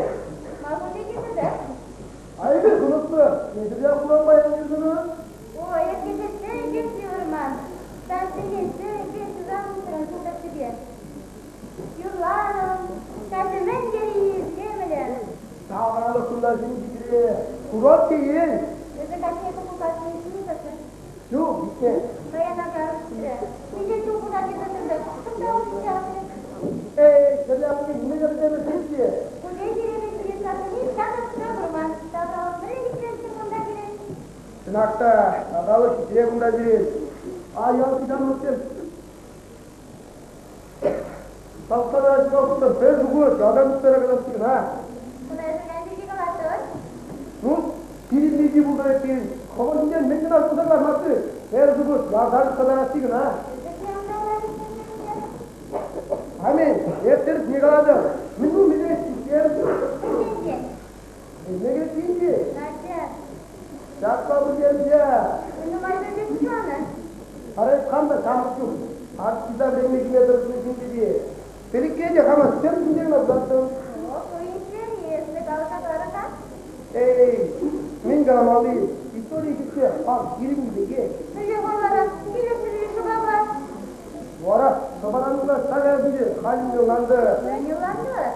Speaker 3: А эпир хӑнӑхнӑ. Эсир те хуланма янӑрсӑнӑ.
Speaker 4: Ой, вӑрман. Юрларӑм, каҫӗ мӗн тери илемлӗ.
Speaker 3: Тавралӑх кунта ҫӗнӗ Курок теен.
Speaker 4: Эсӗ каҫхи купӑлтатни илтӗн.
Speaker 3: Ҫук, илтмен.
Speaker 4: Паян акарӑшрӗ. Миҫе ҫул пулать эсӗ тӗнче?
Speaker 3: Чӑнах та, ҫанталӑк хитре кунта ҫӳрет. А ялти ҫамрӑксем Тапса ҫуралсӑн пӗр шухӑш ялтан тухса каласси кӑна.
Speaker 4: Куна эсӗ пирки калатӑн?
Speaker 3: Ну, пирӗн пирки пултарать тейӗн. Хӑвӑр ҫинчен мӗн кӑна шухӑша кӑлармастӑр. Пӗр шухӑш ялтан тухса тарасси кӑна. Аминь. Эп тӗрӗсне калатӑп. Мӗн пул мӗнле ҫитсем?
Speaker 4: Мӗн
Speaker 3: Мӗнле кӗтсен-ши?
Speaker 4: Надя.
Speaker 3: Ҫапла пӗлтерчӗ.
Speaker 4: Нумай пӗлсе пуҫланӑ.
Speaker 3: Ара, хам та ҫамрӑк чух артиста вӗренме кӗме тӑрӑшнӑ ҫын пирки. Пӗлӗкке те хама тӗр ҫинче кӑна кӑтартрӑм.
Speaker 4: О, ку интересно, каласа парӑр-ха.
Speaker 3: Эй, мӗн каламалли, истори кӗтсе ак пирӗн пекех.
Speaker 4: Мӗнле вара, килӗшӳллӗ шӑпапа?
Speaker 3: Вара шӑпаран кӑна ҫакӑ халь ӑнлантӑр.
Speaker 4: Мӗн ӑнлантӑр?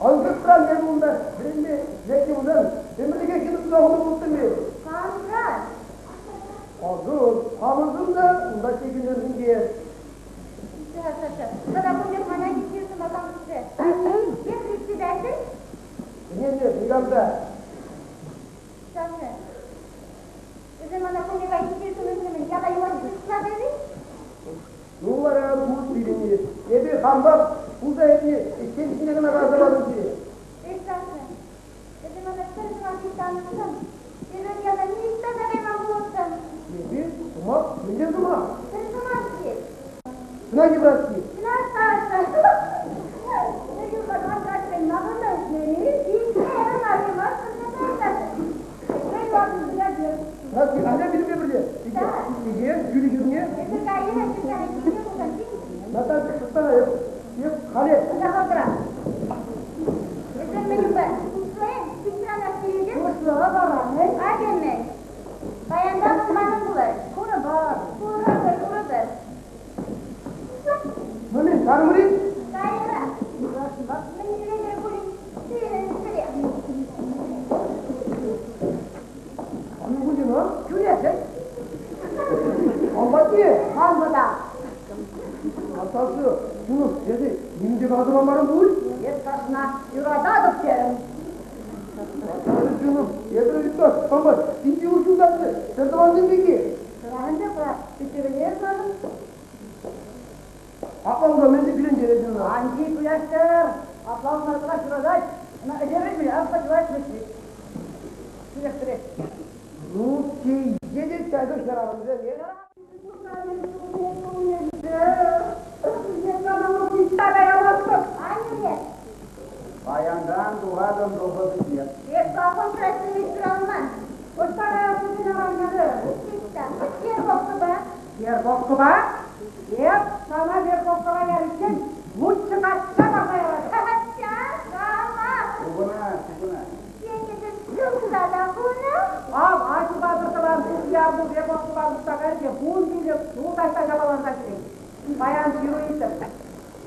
Speaker 3: Ӑнсӑртран эпӗ унта вӗренме лекнӗ пулсан ӗмӗрлӗхе хытӑ туса хунӑ пулӑттӑм-и?
Speaker 4: Камран?
Speaker 3: Ӑсӑн, хамӑршӑн та унта чикӗлерсенче.
Speaker 4: Саша, тата кун пек мана килсе сӑмакан кӗтрӗ. Е председатель?
Speaker 3: Ӗненме никам та.
Speaker 4: Саша, эсӗ мана кун пек килсе сӑмахсем яла юлашки шутлатӑн-и?
Speaker 3: Ну вара пуҫ пирӗнни. Эпӗ хампах пулса иртнӗ ӗҫсем ҫине кӑна каласа патӑм сире.
Speaker 4: Эй, Саша, эсӗ мана пӗр сӑмах ыйтсан, эпӗ яла ниҫта та кайман пулӑттӑм.
Speaker 3: Эпир сӑмах мӗнле сӑмах?
Speaker 4: Пӗр сӑмах ҫеҫ.
Speaker 3: Геннадий братки.
Speaker 4: На, Саша.
Speaker 3: Братки, аня пирӗнпе пӗрле. Ике, Юрий хӗрне. Наталья, шӑптана эп, эп халех.
Speaker 4: Паянтан манӑн пулать. Курӑпӑр. Курӑпӑр, курӑпӑр.
Speaker 3: Мӗн, кармри?
Speaker 4: Кайра. Мӗнле пулин сирӗн сире.
Speaker 3: Мӗн пулин, а?
Speaker 1: Тӳлесӗр.
Speaker 3: Ан патне.
Speaker 1: Хамӑ та.
Speaker 3: Наташа, чунӑм, эсӗ нимӗн те каласа памарӑн пуль?
Speaker 1: Эп Сашӑна юрататӑп терӗм.
Speaker 3: Наташа, чунӑм, эпӗ ыйтса пама питӗ ушкӑнтарчӗ. Пӗр тӑвансем пирки.
Speaker 1: Тӑвансем питӗрӗнес манӑн.
Speaker 3: Апла унта мӗнле кӳрентерет ӑна?
Speaker 1: Анчи куяҫтӑр. Апла ӑна кӑна ҫуратать. Ӑна ӗҫерен апла ҫурать мӗҫлет. Ҫӳрехтерет.
Speaker 3: Ну, тие те ҫакӑ хӗрарӑмсем, е?
Speaker 4: Анне.
Speaker 5: Паянтан тухатӑн колхозне.
Speaker 4: Эп колхозра ӗҫлеме ҫуралман. Чиста. Вербовкӑпа.
Speaker 1: Вербовкӑпа? Эп сана вербовкӑра яриччен лучше качча парса яратӑп.
Speaker 4: Качча? Кама?
Speaker 5: Купӑна, купӑна.
Speaker 4: Тенӗсем ҫулса та хунӑ.
Speaker 1: Ав, аҫупа пӗр тӑван тухья пур вербовкӑпа тухса кайрӗ те 15 ҫул таҫта ҫапаланса ҫӳрет. Паян ҫыру илтӗм.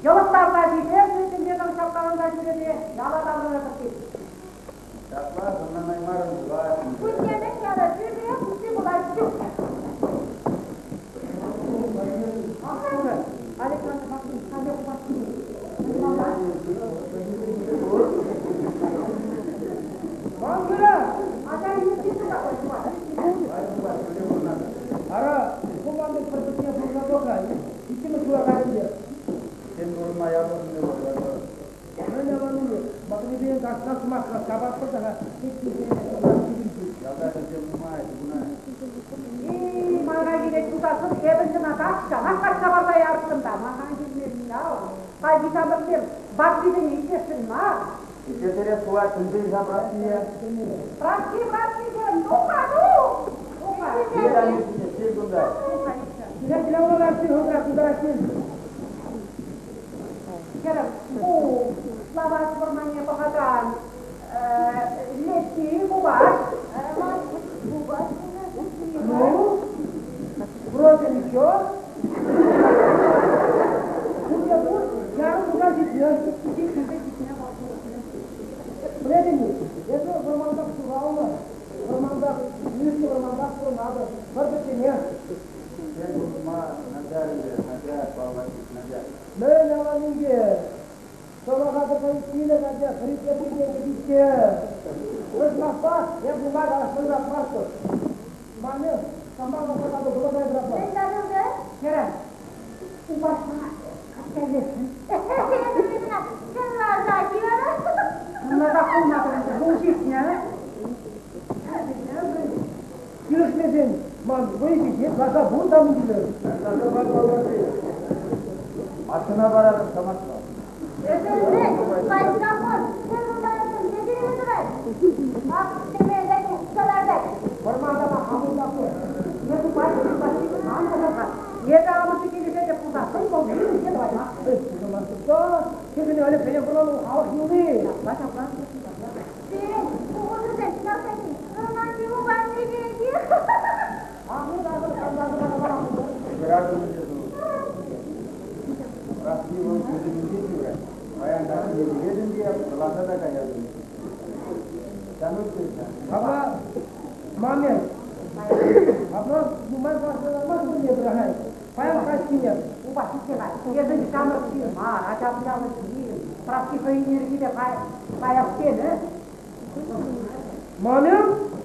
Speaker 1: Йӑлӑхтарса ҫитернӗ тӗнче тӑрӑх ҫапкаланса ҫӳресе яла таврӑнатӑп тет.
Speaker 5: Ҫапла ӑнланаймарӑм пулас.
Speaker 4: Кунне яла тӳрре усси пулас ҫук.
Speaker 1: Александр Максимович, халех
Speaker 2: Мангыра!
Speaker 1: Ача юстици
Speaker 2: Ара, куман пек пӗр-пӗрне пурӑна пӑх-ха. Иккӗмӗш ҫула кайрӑм
Speaker 5: Сен пурӑнма япӑхни вӑл, япӑх.
Speaker 2: Мӗн аванни, Макрипен касса сӑмахра ҫапатпӑр та-ха.
Speaker 5: Ялта ӗҫсем нумай, купӑна.
Speaker 1: Эй, мана килет тутасӑн, эпӗ чӑна тахҫанах качча парса ярӑттӑм та, мана килмелли ав. Хальхи ҫамрӑксем ваттисене итлесшӗн мар.
Speaker 5: Итлетерех пулать, пӗлсен-ха братне.
Speaker 1: Братки, братки, туха, тух! Туха.
Speaker 5: Кил, Анюшине, кил кунта.
Speaker 1: Туха, Миша.
Speaker 2: Киле уларасси, хӑвӑрах кунтарасси.
Speaker 1: Хӗрӗм, ку Славаш вӑрманне пӑхакан Летти Кубаш.
Speaker 4: Кубаш.
Speaker 2: Ну, вроде ничего. Пурте пур, ярым туса ҫитнӗ. Пӗлетӗн-и, эсӗ вӑрмантах ҫуралнӑ, вӑрмантах ӳснӗ, вӑрмантах пурӑнатӑн, пӗр пӗчченех.
Speaker 5: Сен пурӑнма начар ӗнтӗ, начар, Павлович, начар.
Speaker 2: Мӗн аваннинче? Сӑмаха тӑрса килӗ качча хриппе пӳрне кӗтичче. Вӑрҫмаспа эп нумай калаҫма юратмастӑп. Санпа каласа пӑхса тӑратпа.
Speaker 4: Мӗн татӑлтӑр?
Speaker 1: Хӗрӗм, упаҫма каҫкерлесшӗн.
Speaker 4: Чӑнласа ҫырара.
Speaker 1: Чӑнласах пулмасӑр ӗнтӗ, ҫул ҫитнӗ.
Speaker 2: Килӗшмесен ман вӑй ҫитет, лаша пур та мӗн килӗр.
Speaker 5: Машина паратӑп самантра.
Speaker 4: Эсӗ мӗн, патька-хон, ҫын пултарасшӑн тетӗр-и тӑрать? Ак, тӗмелле тухса лартать.
Speaker 1: Вӑрманта та хамӑрта пур. Эсӗ патька ытлашши ан пӑшӑрхан. Эсӗ амӑшӗ килӗшетӗп пулсассӑн вӑл нимӗн те тӑваймасть.
Speaker 2: Кӗҫӗн Алексея вӑрланӑ халӑх юлни.
Speaker 1: Ҫапла, ҫапла.
Speaker 4: Сирӗн шухӑшусем чӑнах та вӑрманти упанни пирки.
Speaker 5: Праски вӑл кӳршӗнче ҫыврать. Паян каҫхине килетӗн те пӑрланса та каятӑн.
Speaker 2: Апла, мамин, апла нумай калаҫма пулне пӑрахай. Паян каҫхине.
Speaker 1: Упа ҫитсе-ха. Эсӗ ҫамрӑк ҫын мар, ача-пӑчаллӑ ҫын. Праски хӑйӗн ирӗкӗпе каяс тенӗ.
Speaker 2: Мамин,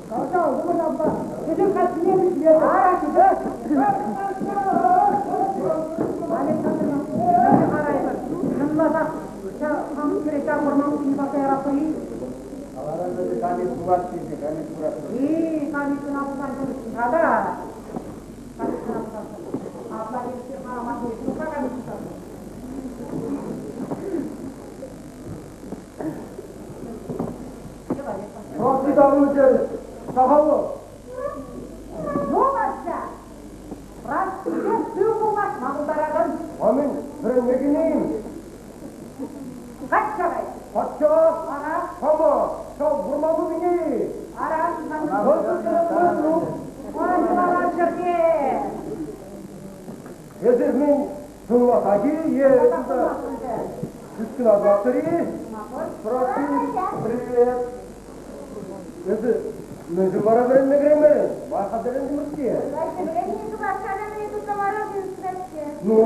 Speaker 2: калаҫа алтӑмӑр апла. Кӗҫӗр каҫхине вӗҫлетӗп.
Speaker 1: Ара, ҫитӗ. Александр харайпӑр. Чӑнласах ҫав хӗре ҫав вӑрман куҫне парса яратпӑр-и?
Speaker 5: Каларан вӗсӗ камит пулать тесе, камит пулать.
Speaker 1: И, камит кӑна пулсан килӗшсен-ха та. Камит кӑна пулсан. Апла килӗшсе харамасӑр ҫук-ха камит пулсан.
Speaker 3: Праски таврӑнчӗ терӗ. Сахал-ы.
Speaker 1: Ну, Вася, Праскипе сыв пулмашма пултаратӑн.
Speaker 3: Амин, вӗренме кӗнӗ-им?
Speaker 1: Качча кай.
Speaker 3: Патша?
Speaker 1: Ара.
Speaker 3: Кама? Ҫав вӑрман тутине-и?
Speaker 1: Ара. Ой, вара ҫӗрте.
Speaker 3: Эсир мӗн, тӑнласах-и е тыткӑна тӑваттӑр-и? Праски, привет. Эсӗ мӗншӗн вара вӗренме кӗреймерӗн? Ма хатӗрлентӗмӗр-ҫке?
Speaker 4: Вася, вӗренни Шупашкарта мӗне тутламарӑм сӗнчӗ.
Speaker 3: Ну?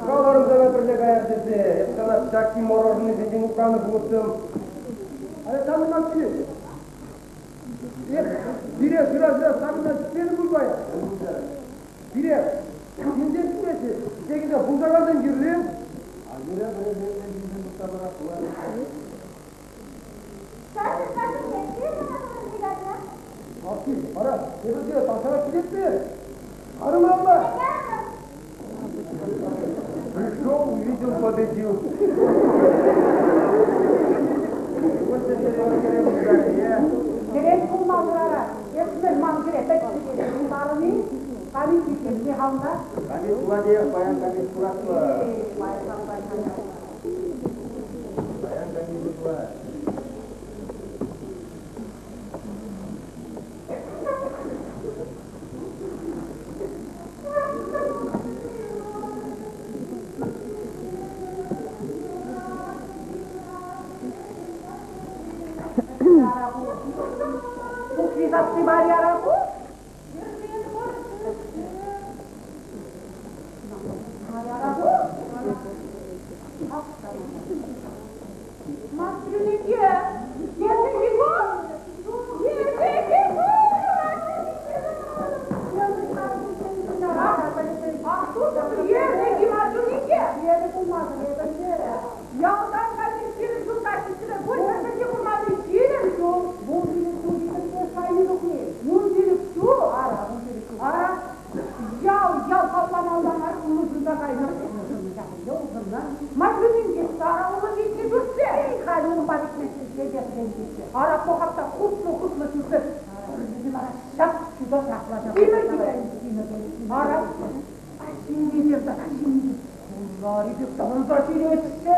Speaker 3: Каларӑм сана пӗрле каяр тесе. Эп сана ҫак мороженӑйсенчен упранӑ пулӑттӑм.
Speaker 2: Александр Максимович, эх, пире шыра-шыра сакӑнта ҫитмелле пуль паян. Пире ҫынсем ҫитмеҫҫӗ. Ҫитекенсем пултаракансем кирлӗ.
Speaker 5: Альмира вӗренекенсем ҫинчен тухса парас пулать.
Speaker 2: Алки, вара, эпир сире тахҫанах килетпӗр. Арӑмалла.
Speaker 3: Пришел, увидел, победил.
Speaker 1: Кӗрет пулмасӑр ара. Эсмӗр ман кӗре пӗччӗ тунтарӑн-и? Камит иккенне хална?
Speaker 5: Камит пулатех, паян камит куратпӑр. Паян камит пулать.
Speaker 1: Пухви сасси мар яра ку?
Speaker 4: Матрюнике, эсӗ Егор? Эсӗ Егор!
Speaker 1: Ялтан кайни 20 ҫул каҫҫине пуль, пӗр-пӗрне курманни 20 ҫул. 15 ҫул витӗмне шайни тухни. 15 ҫул? Ара, 15 ҫул. Ара, ял, ял палламалла мар улшӑнса кайнӑ. Улшӑннӑ. Машининче сара улӑм витнӗ ҫуртсем. Халь улӑмпа витмеҫҫӗ, Ара, пӑхап та хутлӑ-хутлӑ ҫуртсем. Вара ҫап ҫутӑ Тимӗр тимӗр. Ара, ҫыннисем тата ҫыннисем. Хуллари пек тӑхӑнса ҫӳреҫҫӗ.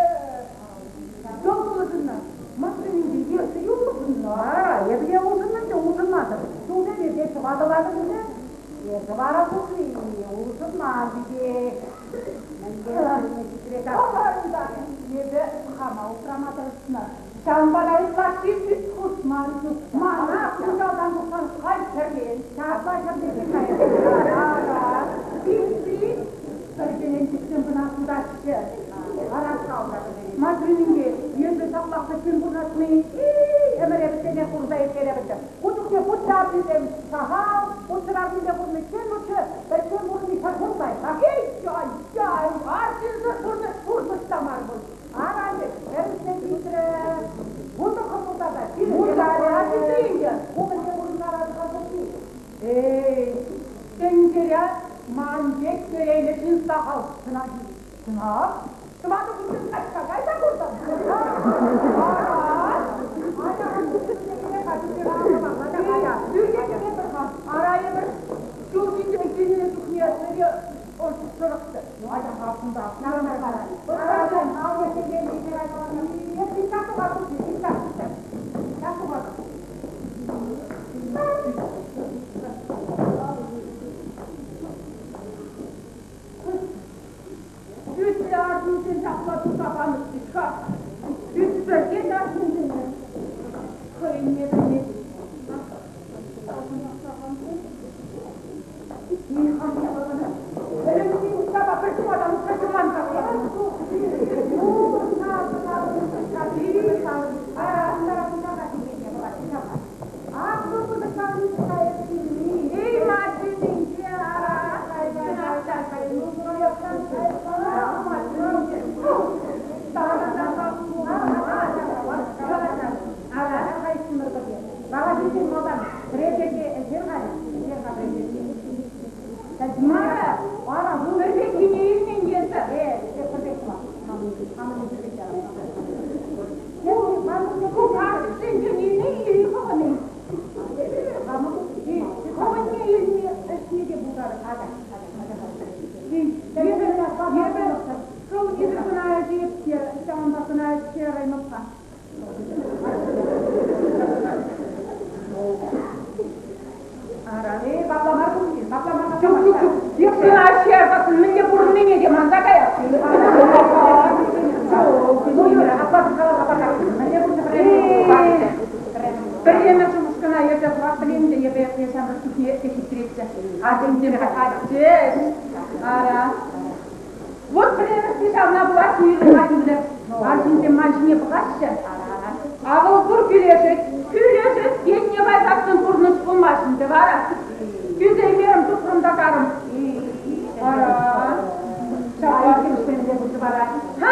Speaker 1: Йӑлт улшӑннӑ. Машининче ертсе улшӑннӑ. Ара, эпӗ те улшӑннӑ ӗнтӗ, улшӑнмасӑр. Ҫулсем иртеҫҫӗ, ватӑлатӑн ӗнтӗ. Эсӗ вара пухри, улшӑнман пекех. Мӗнле Эпӗ хама усрама тӑрӑшнӑ. Ҫавӑнпа та ытлашши ӳт хушман. Мана хуҫалтан тухсан халь ҫӗрлен, ҫапла ҫӗрлесе каяс. Ара, пинтри пӗркеленчӗксем кӑна сутаҫҫӗ. Матрининке, эсӗ ҫаплах пӗччен пурӑнатни, ӗмӗре пӗчченех курса ирттеретӗн. Арҫынсем сахал, лучше арҫынсем пурӑниччен лучше пӗччен пурӑнни ҫӗршыв лайӑхрах. Эй-яй-яй, арҫынсӑр пурнӑҫ пурнӑҫ та мар пуль. Ара, тӗрӗсле ҫитрӗ. Вутӑ хӑпӑлтата ҫирӗп ӗнтӗ. Ку мӗнле пурӑнтарать-ха Эй, тӗнчере ман пек телейлӗ ҫын сахал, чӑнах-и? Чӑнах? Тӑватӑ кунччен качча кайса куртӑм. Ара, пӳрте кӗретпӗр-ха. Ара, эпир ҫул ҫинче килнӗ чухне сӗре шӑрӑхчӗ. Атя-ха кунта. Ӳтлӗ арҫынсем ҫапла туса панӑ-ҫке-ха. Ӳтсӗртен арҫынсене хӑйне пӗлмест. Мара, ара, пӗрпеккине илмен эсӗ. Ку карчӑксенчен илнӗ или хӑвӑн-и? Хӑвӑнне илме ӗҫме те пултарать. Эпӗ шӑл витӗр кӑна ӗҫеп те, ҫавӑнпа кӑна ӗҫсе яраймӑп-ха. Ҫук, ҫук, ҫук. Ҫына ҫеркасӑн мӗнле пурӑннине те манса каяс. Пӗрремӗш ушкӑна ертсе хӑвах пӗлен те эпӗ ҫамрӑк чухне те хитреччӗ. Арҫынсем пӑхатчӗҫ. Ара. Вот пӗрремӗшне ҫавна пула уйрӑлма тиврӗ. Арҫынсем ман ҫине пӑхаҫҫӗ. А вӑл пур кӳлешет. Кӳлешет енне кайсассӑн пурнӑҫ пулмасть ӗнтӗ вара. Тӳсеймерӗм, тухрӑм та карӑм. Ара. Ҫапла иккӗмӗшсемпе пулчӗ вара. Ха,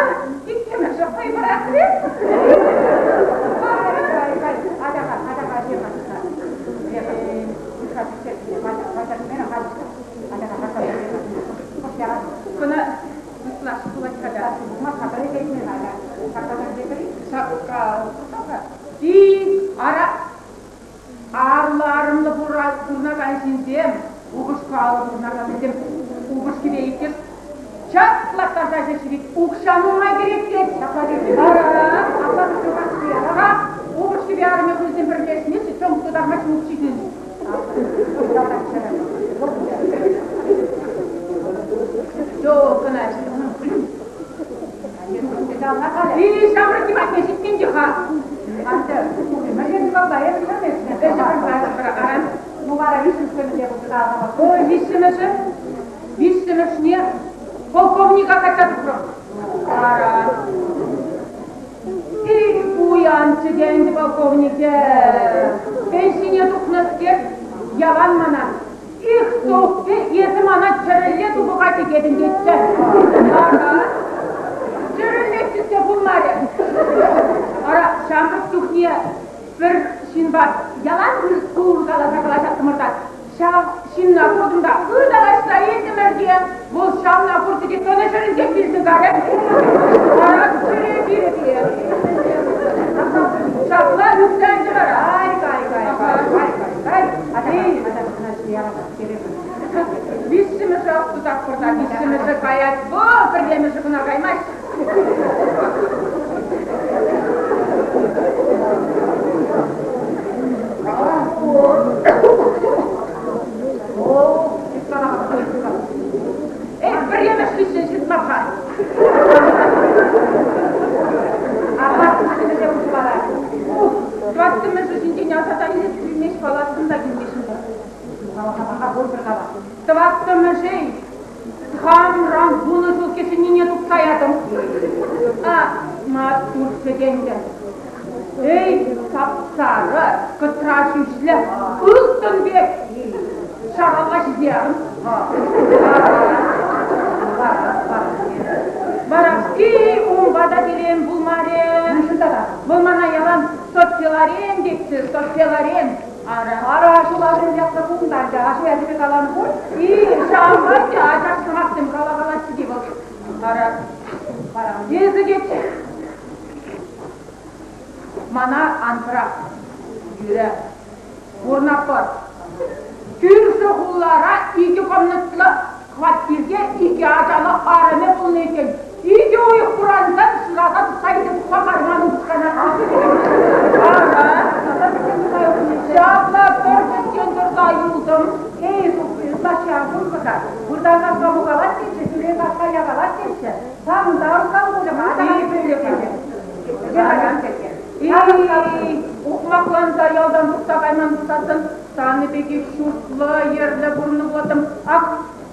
Speaker 1: иккӗмӗшӗ хӑй пӑрахрӗ. Кӑна ытлашши пулать-ха та. И, ара, арлӑ-арӑмлӑ пурӑнакан ҫынсем, упӑшкаллӑ пурӑнакансем упӑшкипе иккӗш чаплаттарса ҫеҫ укҫа нумай кӗрет тет. Ара, упӑшкипе арӑмӗ хӑйсем пӗрлешнӗччӗ, чӑмӑк тутармасть укҫисем. Ҫук, кӑна И ҫамрӑкки патне ҫитмен те-ха. Ой, виҫҫӗмӗшӗ, виҫҫӗмӗшне полковника качча тухрӑм. Ара. Эх, пуянччӗ те ӗнтӗ полковникӗ. Пенсине тухнӑскер ялан мана Эх, Софья, эсӗ мана чӗрӗлле тупӑка чикетӗн тетчӗ. Ара, чӗрӗлле чиксе пулмарӗ. Ара, ҫамрӑк чухне пӗр ҫынпа ялан тур каласа калаҫаттӑмӑр та, ҫав ҫынна куртӑм та ыталашса илтӗмӗр те, вӑл ҫавна курчӗ те тӑнӑ ҫӗрӗнчех вилсе карӗ. Ара, чӗре пирӗпе. Ҫапла ӳксе анчӗ вара. Ай, кай, кай, кай, кай, кай, кай. Виҫҫӗмӗшӗ астутатпӑр та, виҫҫӗмӗшӗ каять, вӑл пӗрремӗшӗ кӑна каймасть. Эх, пӗрремӗш хыҫҫӑн ҫыртмап-ха. Тӑваттӑмӗшӗ ҫинчен аса та илес килмест, калассӑм та килмест унта. Тӑваттӑмӗшӗ хамран 10 ҫул кӗҫӗннине тупса ятӑм. А, маттурччӗ тенкӗ. Эй, сап-сарӑ, кӑтра ҫӳҫлӗ, ылтӑн пек шаралла ҫитерӗм. Вараски унпа та телейӗм пулмарӗ. Вӑл мана ялан Софья Лорен тетчӗ, Софья Лорен. Ара, ара ҫула ятлӑ пулнӑ ӗнтӗ, аҫу ячӗпе каланӑ пуль. И, ҫавӑнпа ӗнтӗ ачаш сӑмахсем калакалаҫҫӗ те вӑл. Ара, эсӗ тет, мана ан пӑрах, юрӗ, пурӑнатпӑр. Кӳршӗ хулара икӗ комнатлӑ хваттерте икӗ ачаллӑ арӑмӗ пулнӑ иккен. Икӗ уйӑх пурансан шыраса тупса илсе тухма карман упӑшкана. Ара, ҫапла пӗр пӗччен тӑрса юлтӑм. Эй, ытлашши ан шухӑшлӑр-ха. Выртан каска мукалать теҫҫӗ, сӳрен каска якалать теҫҫӗ. Санӑн та ӑрӑскал пулӗ-ха, Эй, ухмахланса ялтан тухса кайман пулсассӑн санӑ пекех ҫуртлӑ, йӗрлӗ пурӑннӑ пулаттӑм. Ак,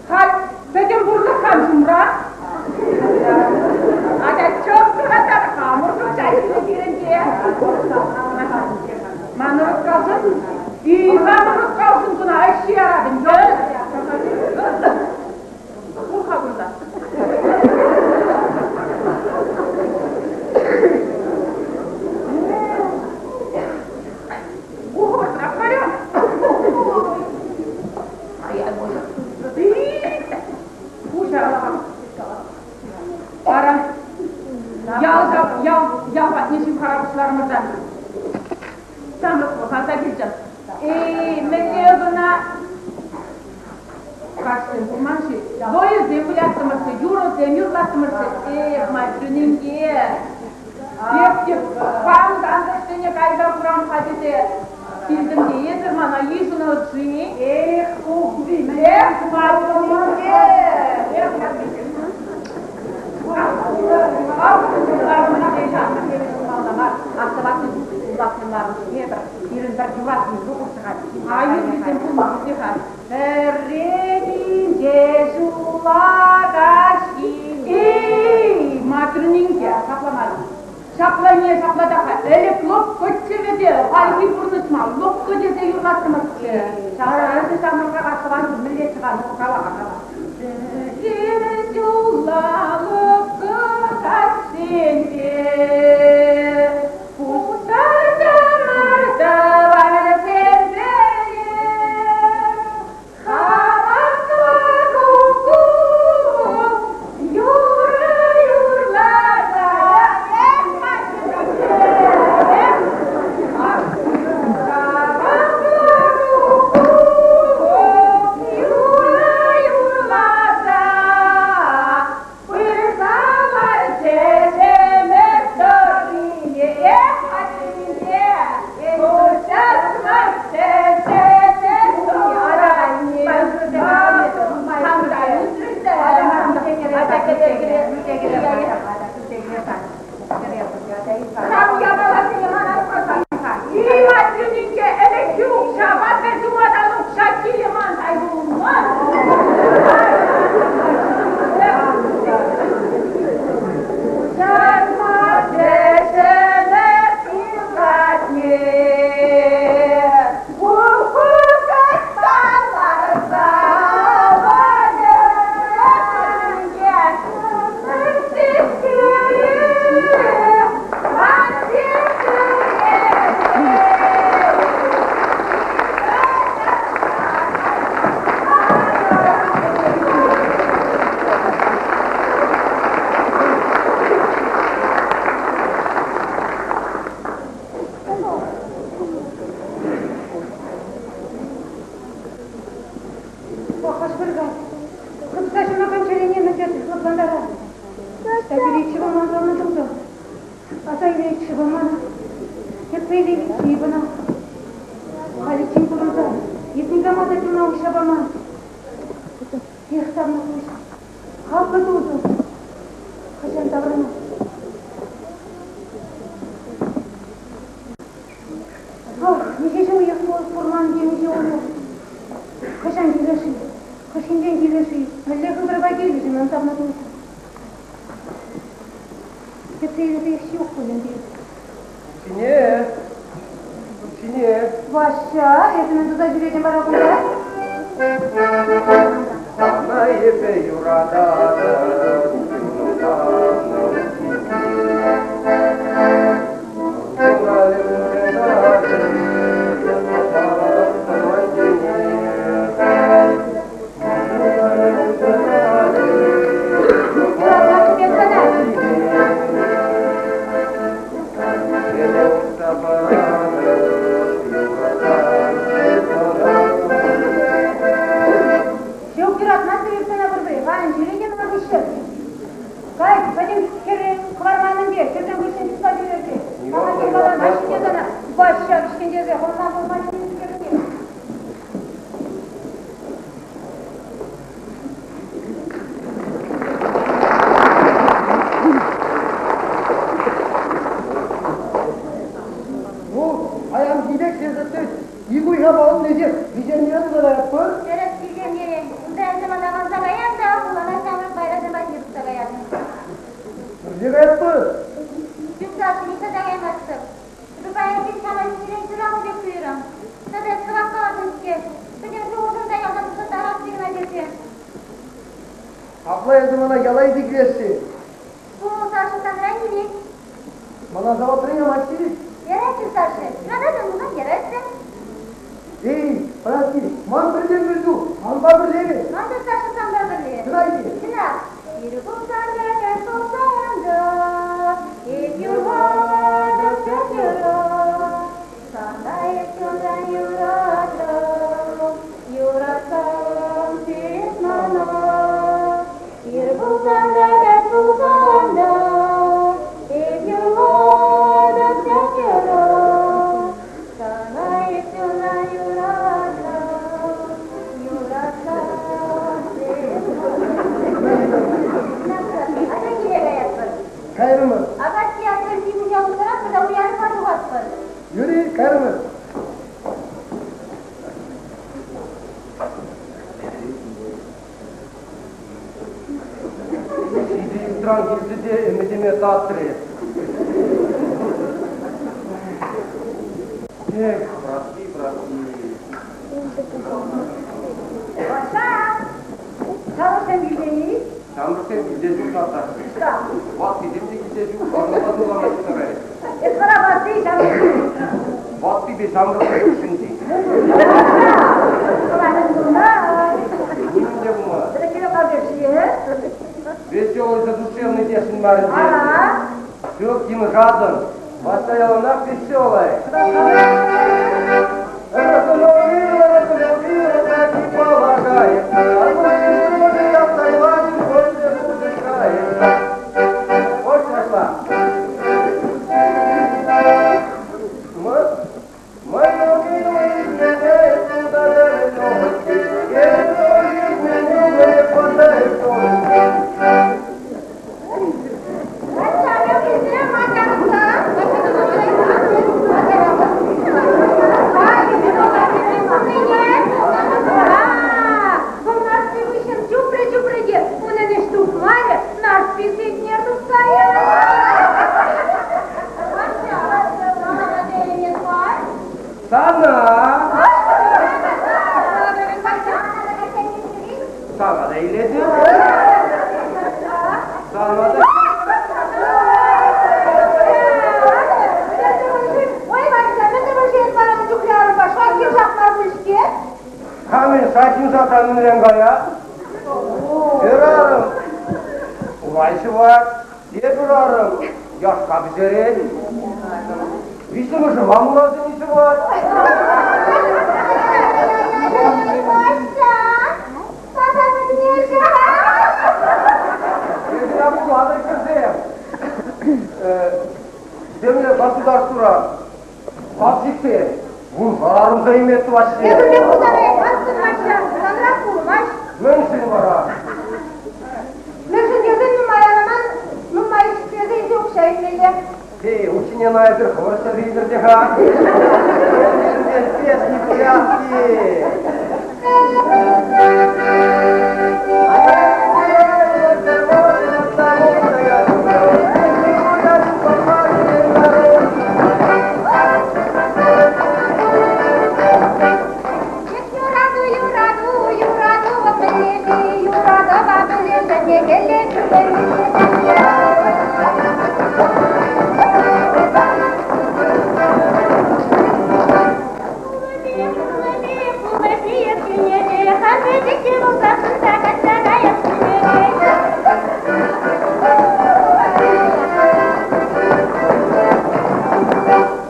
Speaker 1: халь пӗтӗм пурлӑх хам ҫумра. Ача чӑх-чӑхаттар хамӑр шӑрҫа ҫинче пирӗнте. Ман ӑрӑскалшӑн, и хамӑр ӑрӑскалшӑн кӑна ӗҫ яратӑн. Пур-ха кунта. Ухӑртрах вара. Ара, ял, ял, ял патне ҫывхара пуҫларӑмӑр та. Ҫамрӑклӑх аса килчӗ. Эй, мӗнле кӑна каҫсем пулман-ши? Вӑйӑсем выляттӑмӑрччӗ, юрӑсем юрлаттӑмӑрччӗ. Эх, Матрюненьке! Эп те хам тантӑшсене кайса курам-ха тесе килтӗм те эсӗр мана йышӑнӑр-ши? Эх, Ухви, эх, Матрюненьке! Эх, Пирӗн пӗр юратнӑ шухӑш-ха. Юррисем пулман-ха. Пӗррехинче ҫула каҫхине. Эй, Матрюненьке, ҫапла мар. Ҫапла не ҫапла та-ха. Ӗлӗк лӑпкӑччӗ вӗт, хальхи пурнӑҫ мар, лӑпкӑ тесе юрлаттӑмӑрччӗ. Ҫавра ҫамрӑкрах астӑван мӗнле чӑваш кала-ха, кала. Ҫулла лӑпкӑ каҫсенче пуҫтартӑмӑр тӑвансемпе хаваслӑ куккук юрӑ юрласа. Хаваслӑ куккук юрӑ юрласа пырса ларчӗ ҫӗмӗрт тӑррине. Эх, атте, пуҫтармаҫҫӗ ҫӗмӗрт тӑррине. Хам япаласене манас пулсан, Иван ӗлӗкхи укҫапа пӗр чумадан укҫа килӗ ман пулман. Ҫармаҫҫӗ ҫӗмӗрт патне, Куккуккаҫпа ларса
Speaker 4: Хӑш-пӗр Хыпса ҫунакан чӗрене мӗнле лӑплантарать. Ӑҫта килетчӗ вӑл ман савнӑ тусӑм? Аса илетчӗ вӑл мана. Кӗтсе илеймӗччӗ-и ӑна? Халиччен пурӑнса эп никама та чуна уҫса паман. Эх, савнӑ пуҫ, хаклӑ тусӑм, хӑҫан таврӑнать? Ох, миҫе ҫул уйӑх курман темиҫе уйӑх. Хӑҫан килӗ-ши? Хӑш енчен килӗ-ши? Мӗнле хыпарпа килӗ-ши ман савнӑ тусӑм? Кӗтсе илсех ҫук пуль ӗнтӗ.
Speaker 3: Укҫине, укҫине.
Speaker 4: Ваҫҫа, эсӗ мӗн туса ҫӳретӗн вара кунта?
Speaker 3: Сана эпӗ юрататӑп, чунӑмтан
Speaker 4: Юрататӑп эп сана. Ҫук, юратмастӑп эп сана пурпӗрех. Ан ҫӳре те ман хыҫҫӑн. Кай, пӗтӗм хӗре хӑварман ӗнтӗ, хӗрсем хыҫҫӑн чупса ҫӳрерсе. Ахальтен каламаҫҫӗ те сана, Ваҫҫа кӗҫкенчесе хӑлха пулма ҫӳренӗскерне.
Speaker 3: Ну, паянхи пек тесе ик уйха палӑртнӑ виҫернерен тытаятпӑр.
Speaker 4: Тӗрӗс виҫернерен. Унта эсӗ мана манса каян та хулана ҫамрӑк майрасем патне тухса каятӑн.
Speaker 3: Пӗрле каятпӑр.
Speaker 4: Ҫук, ниҫта та каймастӑп. Эпӗ паянхи ҫамрӑксенчен чунах пек туйрӑм. Тата сӑмах каласӑн-ҫке. Пӗтӗм шухӑшӑм та ялта тухса тарасси кӑна тесе.
Speaker 3: Апла эсӗ мана яла илсе килесси.
Speaker 4: Ку, Саша, санран килет.
Speaker 3: Мана заводра ямаҫҫӗ-и?
Speaker 4: Яраҫҫӗ, Саша. Юрататӑн пулсан яраҫҫӗ.
Speaker 3: Эй, Праски, ман пӗртен-пӗр ту, манпа пӗрле.
Speaker 4: Ман та Саша санпа пӗрле.
Speaker 3: Чӑнах-и?
Speaker 4: Чӑнах. Ир пулсан та, каҫ пулсан та, эп юрлатӑп ҫӗр-ҫӗре. Сана эп чунтан юратрӑм, юратсам сӳт мана. Ир пулсан та, каҫ пулсан та, эп юрлатӑп ҫӗр-ҫӗре. Сана эп чунтан юратрӑм, юратсам сӳт мана. Атя киле каятпӑр.
Speaker 3: Кайрӑмӑр.
Speaker 4: Апат театрӗн пуҫа усратпӑр та уярӑма тухатпӑр.
Speaker 3: Юрий, кайрӑмӑр. Ҫити ютран килчӗ те ӗмӗтӗме татрӗ. Эх, братки, братки.
Speaker 1: Ваҫҫа! Ҫамрӑксем килтен-и?
Speaker 3: Ҫамрӑксем килте ҫук тата.
Speaker 1: Ӑҫта?
Speaker 3: Ваттисем те килте ҫук, варналла тулама чупса кайрӗҫ.
Speaker 1: Эс вара ватти ҫамрӑк.
Speaker 3: Ваттипе ҫамрӑксем хушшинчи.
Speaker 1: Тӑванӑн пулма.
Speaker 3: Нимӗн те пулман.
Speaker 1: Ӗлӗкхине калчӗ-ши,
Speaker 3: Веселый задушевный тесшӗн мар ӗнтӗ.
Speaker 1: Ага.
Speaker 3: Ҫук, йӑнӑшатӑн. Васса яланах веселая. Так и полагается. Я в Таиланде больше путешается. Вот пошла. Мое милое изменяет даже новости. Изменю, не хватает совести.
Speaker 4: Чупрӗ-чупрӗ те унӑн ӗҫ тухмарӗ, Нарспи сетне тухса
Speaker 3: Сана! Сана та илетӗп. Сана та...
Speaker 4: Ой, Ваҫҫа, мӗн тӑвӑн-ши эс вара ун чухлӗ арӑмпа? Шакки шакмар пуль-ҫке?
Speaker 3: Камень шакин шакка мӗнрен кая? Хӗрарӑм. Урай ҫӑвать, тепӗр арӑм яшка пӗҫерет. Виҫҫӗмӗшӗ ман урасене ҫӑвать.
Speaker 4: Ваҫҫа, тата мӗнле-ши?
Speaker 3: Эсир пулатӑр хӗрсем. Земле государствора пасиксем вуншар арӑмса илме тӑваҫҫӗ.
Speaker 4: Эпӗ те пултараймастӑн, Ваҫҫа, санра пулмасть.
Speaker 3: Мӗншӗн вара?
Speaker 4: Мӗншӗн тесен нумай араман, нумай ӗҫлесе илсе укҫа илмелле.
Speaker 3: Эй, укҫине найсӑр хӑвӑр ҫӗр илтӗр те-ха. Песни, пляски.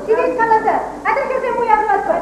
Speaker 1: Ҫитет каласа. Атьӑр хӗрсем уя тӑватпӑр.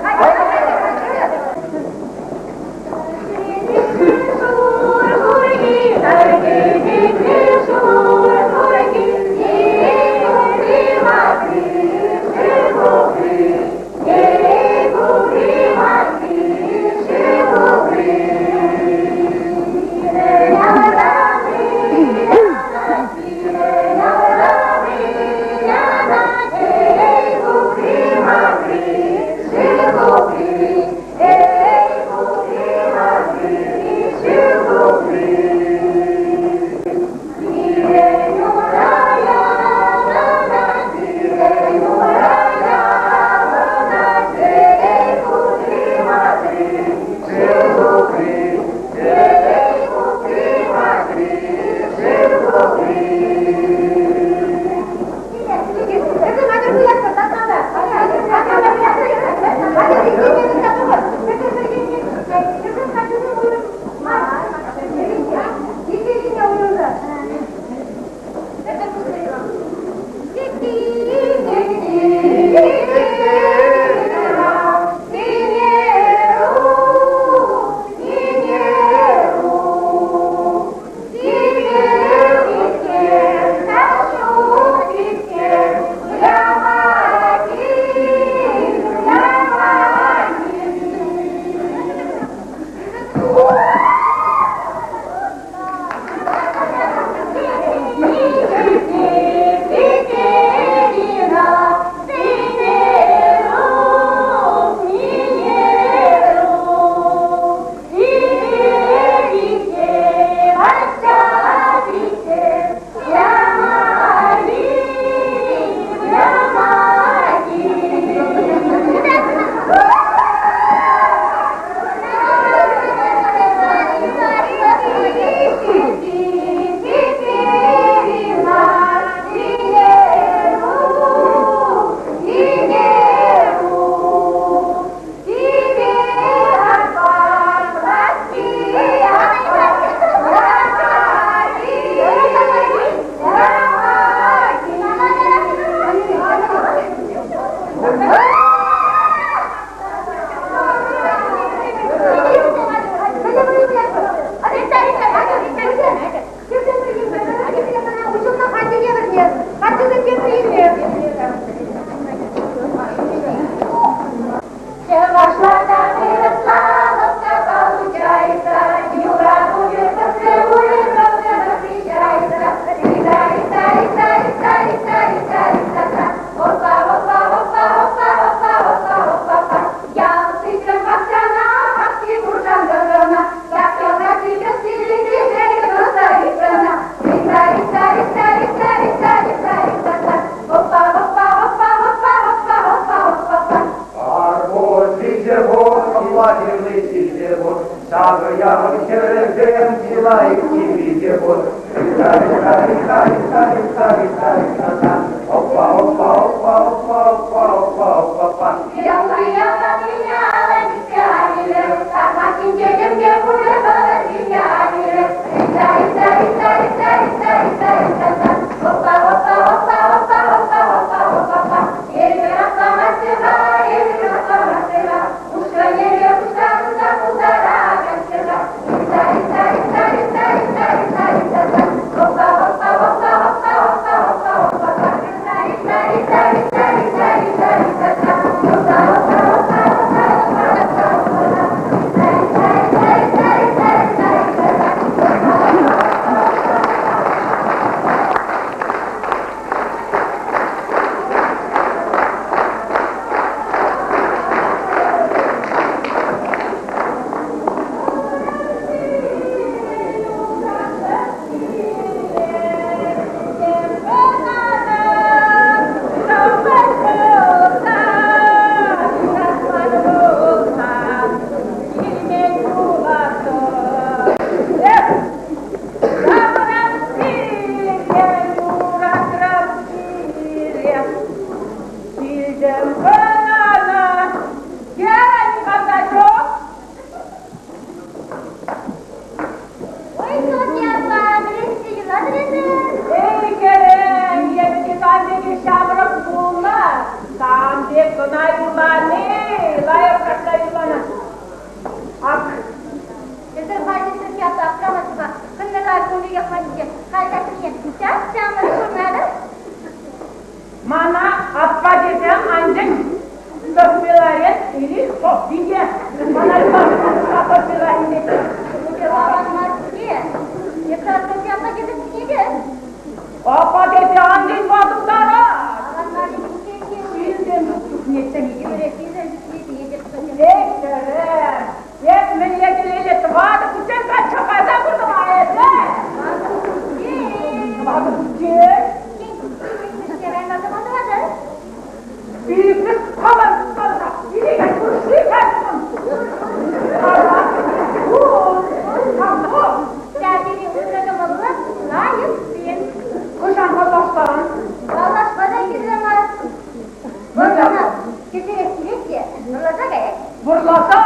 Speaker 1: Вӑрласа.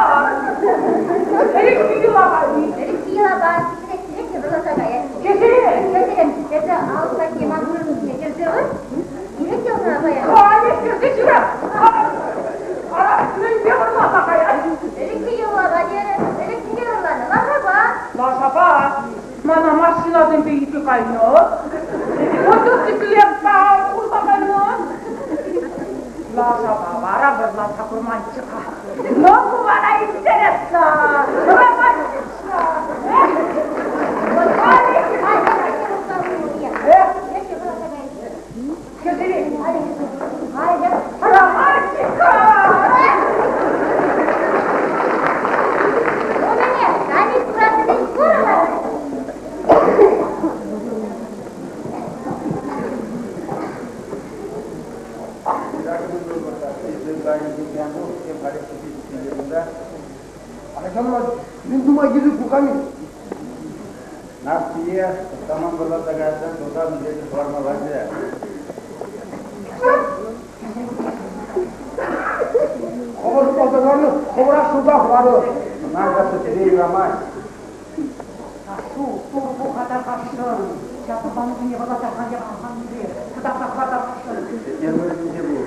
Speaker 1: Ӗлӗкхи йӑлапа.
Speaker 4: Ӗлӗкхи йӑлапа кӗсре те вӑрласа каять.
Speaker 1: Кӗсре?
Speaker 4: Кӗсре. Эсӗ алӑк патне ман вырӑн ҫине кӗрсе вырт. Килет те ӑна паян.
Speaker 1: Халех кӗрсе ҫырап. Ара, мӗнпе вӑрласа каять?
Speaker 4: Ӗлӗкхи йӑлапа терӗ. Ӗлӗкхине вӑрланӑ. Лашапа.
Speaker 1: Лашапа? Мана машинасемпе илсе кайнӑ. Мотоциклетпа урса кайнӑ. Лашапа вара вӑрласа курманччӗ-ха. Ну, ку вара интересно, романтично. Романтика!
Speaker 3: Мӗн тума кирлӗ куками?
Speaker 5: Нарспие тӑхтаман вӑрласа кайсан тусан илсе хӑвармаллаччӗ.
Speaker 3: Хӑвӑр палтаканӑ хӑвӑрах шута хӑварӑр.
Speaker 5: Ӑна касса сире юрамасть.
Speaker 1: Аҫу, Турӑ пуха тархасшӑн. Ҫав панусене вӑрласа ханне кӑтартса хӑвартасшӑн.
Speaker 5: Сӗтел вырӑнӗнче пур.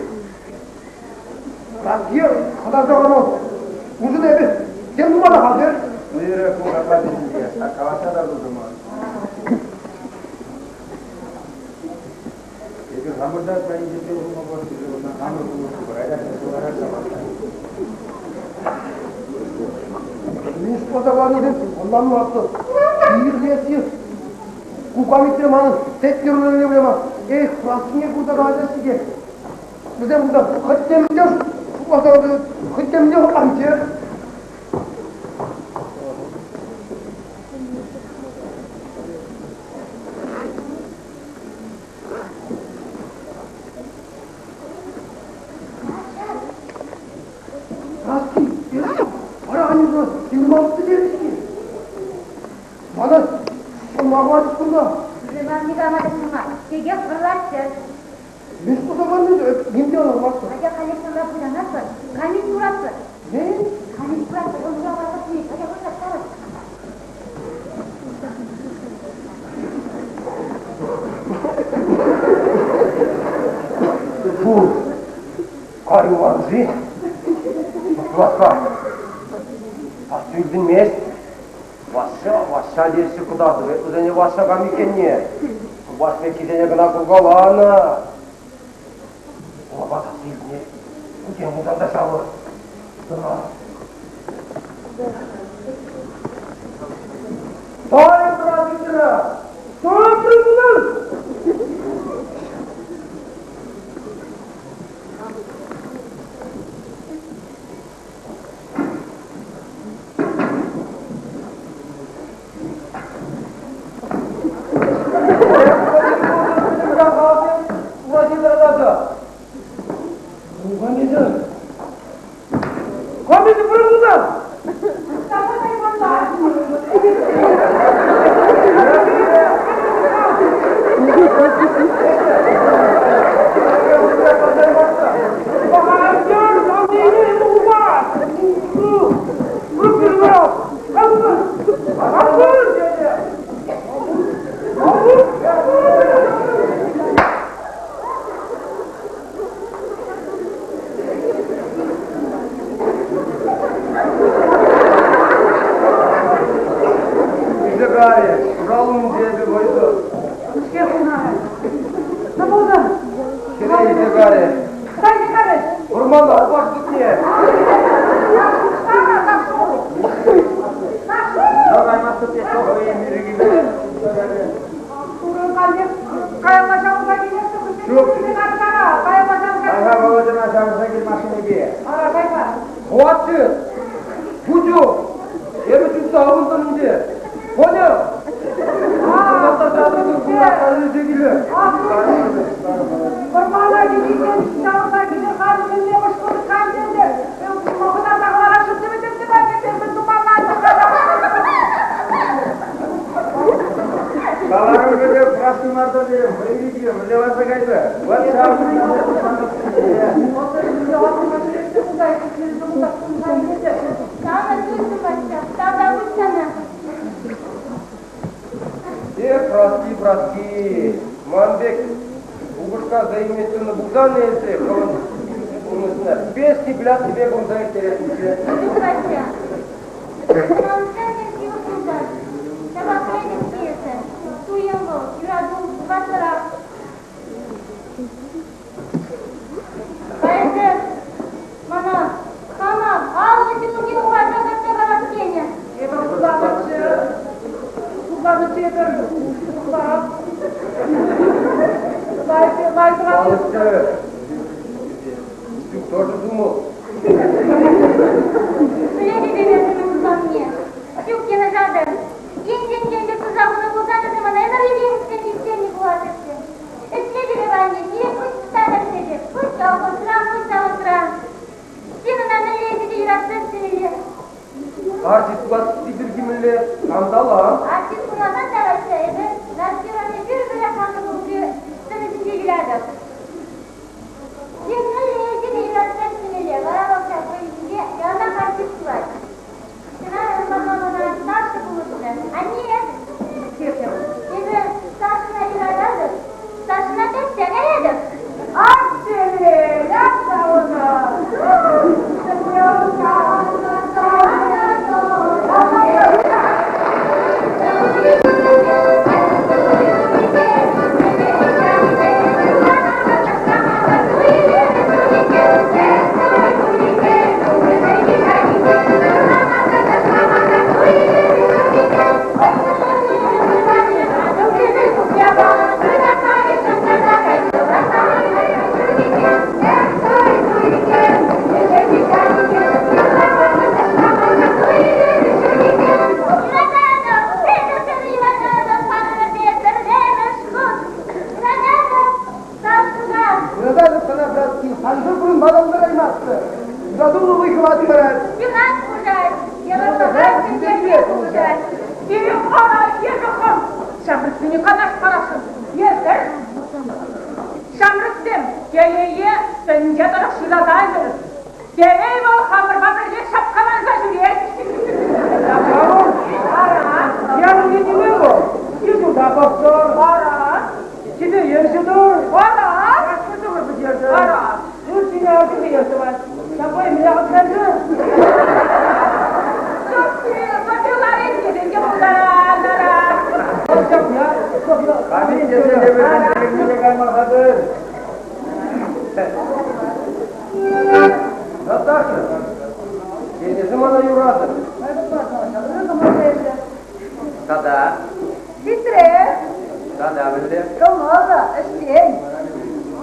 Speaker 3: Правдие хӑтарса хӑварма уншӑн эпӗ тем тума та хатӗр.
Speaker 5: Ну, юрӗ, ку капла тесен те, калаҫса та тутӑмӑр. Эпир хамӑр та инҫетре пулмӑпӑр, кирлӗ пулсан хамӑр пулӑшӑпӑр. Атя, кӑларар ҫапах та.
Speaker 3: Мӗн шутласа каланисем ӑнланмастӑп. Кирлӗ Кукамикре манӑн тетте рулӗне выляма. Эх, Францине курса калаҫаҫҫӗ те. Вӗсем кунта хӑть темӗнле шутласа хӑть темӗнле хӑтланчӗ. Праски, эсӗ вара аннӳне ҫырмалли терӗ-ҫке. Мана ҫӑлма хӑварчӗҫ кунта.
Speaker 4: Ман никама та ҫӑлма, текех вӑрлатчӗ.
Speaker 3: Мӗн шутласа ним те ӑнланмастӑп.
Speaker 4: Атя халех ҫӑлма пуҫанатпӑр, камит куратпӑр.
Speaker 3: Мӗн?
Speaker 4: Камит куратпӑр, вӑл ура ватӑсни, атя выртаттарӑр.
Speaker 3: Фу, карюванши, Васка, сасси илтӗнмест. Васса, Васса теҫҫӗ кӑтартӑвӗ, вӗсене Васса кам иккенне. Вас пеккисене кӑна куркаланӑ. Лапа сасси илтӗнет. Тем пулсан та ҫавӑ. Тайӑр тӑратӑр! Тӑрӑтрӑн пулан! Комиссия пырӑннӑ!
Speaker 5: Илсе кайӗ, шурал умӗнче эпӗ вӑйсӑр. Хӗре илсе кайӗ. Вӑрмана упаш тытне. Каймастӑп тет, хӑйӗн ирӗкӗпе. Ҫук. Ага, Володьӑна ҫавӑрса кил машинипе.
Speaker 3: Хватит! Путю! Эпӗ чупса ывӑнтӑм ӗнтӗ. Понял?
Speaker 1: Вӑрмана киличчен ҫавӑрса килӗр халӗ кӑшкӑрт кантӗнтӗр. Хӑтарса хӑварасшӑн
Speaker 5: Каларӑм пӗле, праски марта терӗм, хӑй ирӗкӗ, мӗнле ларса кайса. Вот ҫав.
Speaker 3: вӗренме тытӑннӑ пулсан эсӗ хӑвӑн пурнӑҫна песни плясни пек пурӑнса ирттереттӗнччӗ.
Speaker 4: Ҫук, Вася. Ман ҫывӑх юлташ. Ҫапах пӗлетӗп-ҫке эсӗ. Туйӑм вӑл, юрату, хӑватлӑрах. Эсӗ мана хама алӑ ҫулне ухаса картса парас тенӗ.
Speaker 1: Эпӗ шутланӑччӗ. Шутланӑччӗ эпӗ. Шутлап. Лайӑх, лайӑх.
Speaker 3: Ты тоже думал?
Speaker 4: Пӗлетӗп эпӗ мӗн шутланине. Ҫук, йӑнӑшатӑн. Енчен те туса хунӑ пулсан эсӗ мана ӗмӗрлӗхех ӗҫлени пулатӑччӗ. Ӗҫлетӗп анне, кирек ӑҫта та ӗҫлетӗп. Хуть колхозра, хуть заводра. Ҫын ӑна мӗнле ӗҫе те юратса ӗҫлемелле.
Speaker 3: Артист пуласси пирки мӗнле кам-талан?
Speaker 4: Артист пулмасан та Вася, эпӗ Нарспи рольне пӳрпӗрех хамӑр клубри сцена ҫинче вылятӑп. Ҫын мӗнле ӗҫе те юратса ӗҫлемелле, вара вӑл ҫак вӑйӑ ҫинче яланах артист пулать. Ҫӑна ӑнланма мана Саша пулӑшрӗ. Анне! Эпӗ Сашӑна юрататӑп. Сашӑна качча каятӑп.
Speaker 1: Аттене, яшта ӑна!
Speaker 2: Юрататӑп сана, братки, сан пурӑнма та пултараймастӑп. Юратуллӑ вӑй хӑват парать.
Speaker 4: Юнак хушать, йывӑрлӑха ҫӗнтерме пулӑшать.
Speaker 1: Пирӗн ӑна ешӗхӑн ҫамрӑксене канаш парасшӑн. Эсӗр, ҫамрӑксем, телее тӗнче тӑрӑх шыраса илӗр. Телей вӑл хамӑрпа пӗрле ҫапкаланса ҫӳрет. Ара.
Speaker 2: Янӑ ниме вӑл. Ҫутта пӑхтӑр.
Speaker 1: Ара.
Speaker 2: Чипер ҫутӑр.
Speaker 1: Ара.
Speaker 2: Кашни пӗтертӗр.
Speaker 1: Ара.
Speaker 2: Ыррине ыррине тӑвать. Ҫапла мӗне хӑтланчӗ?
Speaker 1: Софи Ларин те пултарать.
Speaker 5: Камин тесе те вӗсем кайма хатӗр.
Speaker 3: Наташа, тенӗсем мана юратӑр.
Speaker 5: Тата?
Speaker 1: Хитре.
Speaker 5: Тата мӗнле?
Speaker 1: Кӑмӑллӑ, ӗҫчен.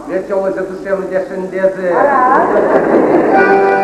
Speaker 5: Веселый задушевный тесшӗн тесе.
Speaker 1: Ара.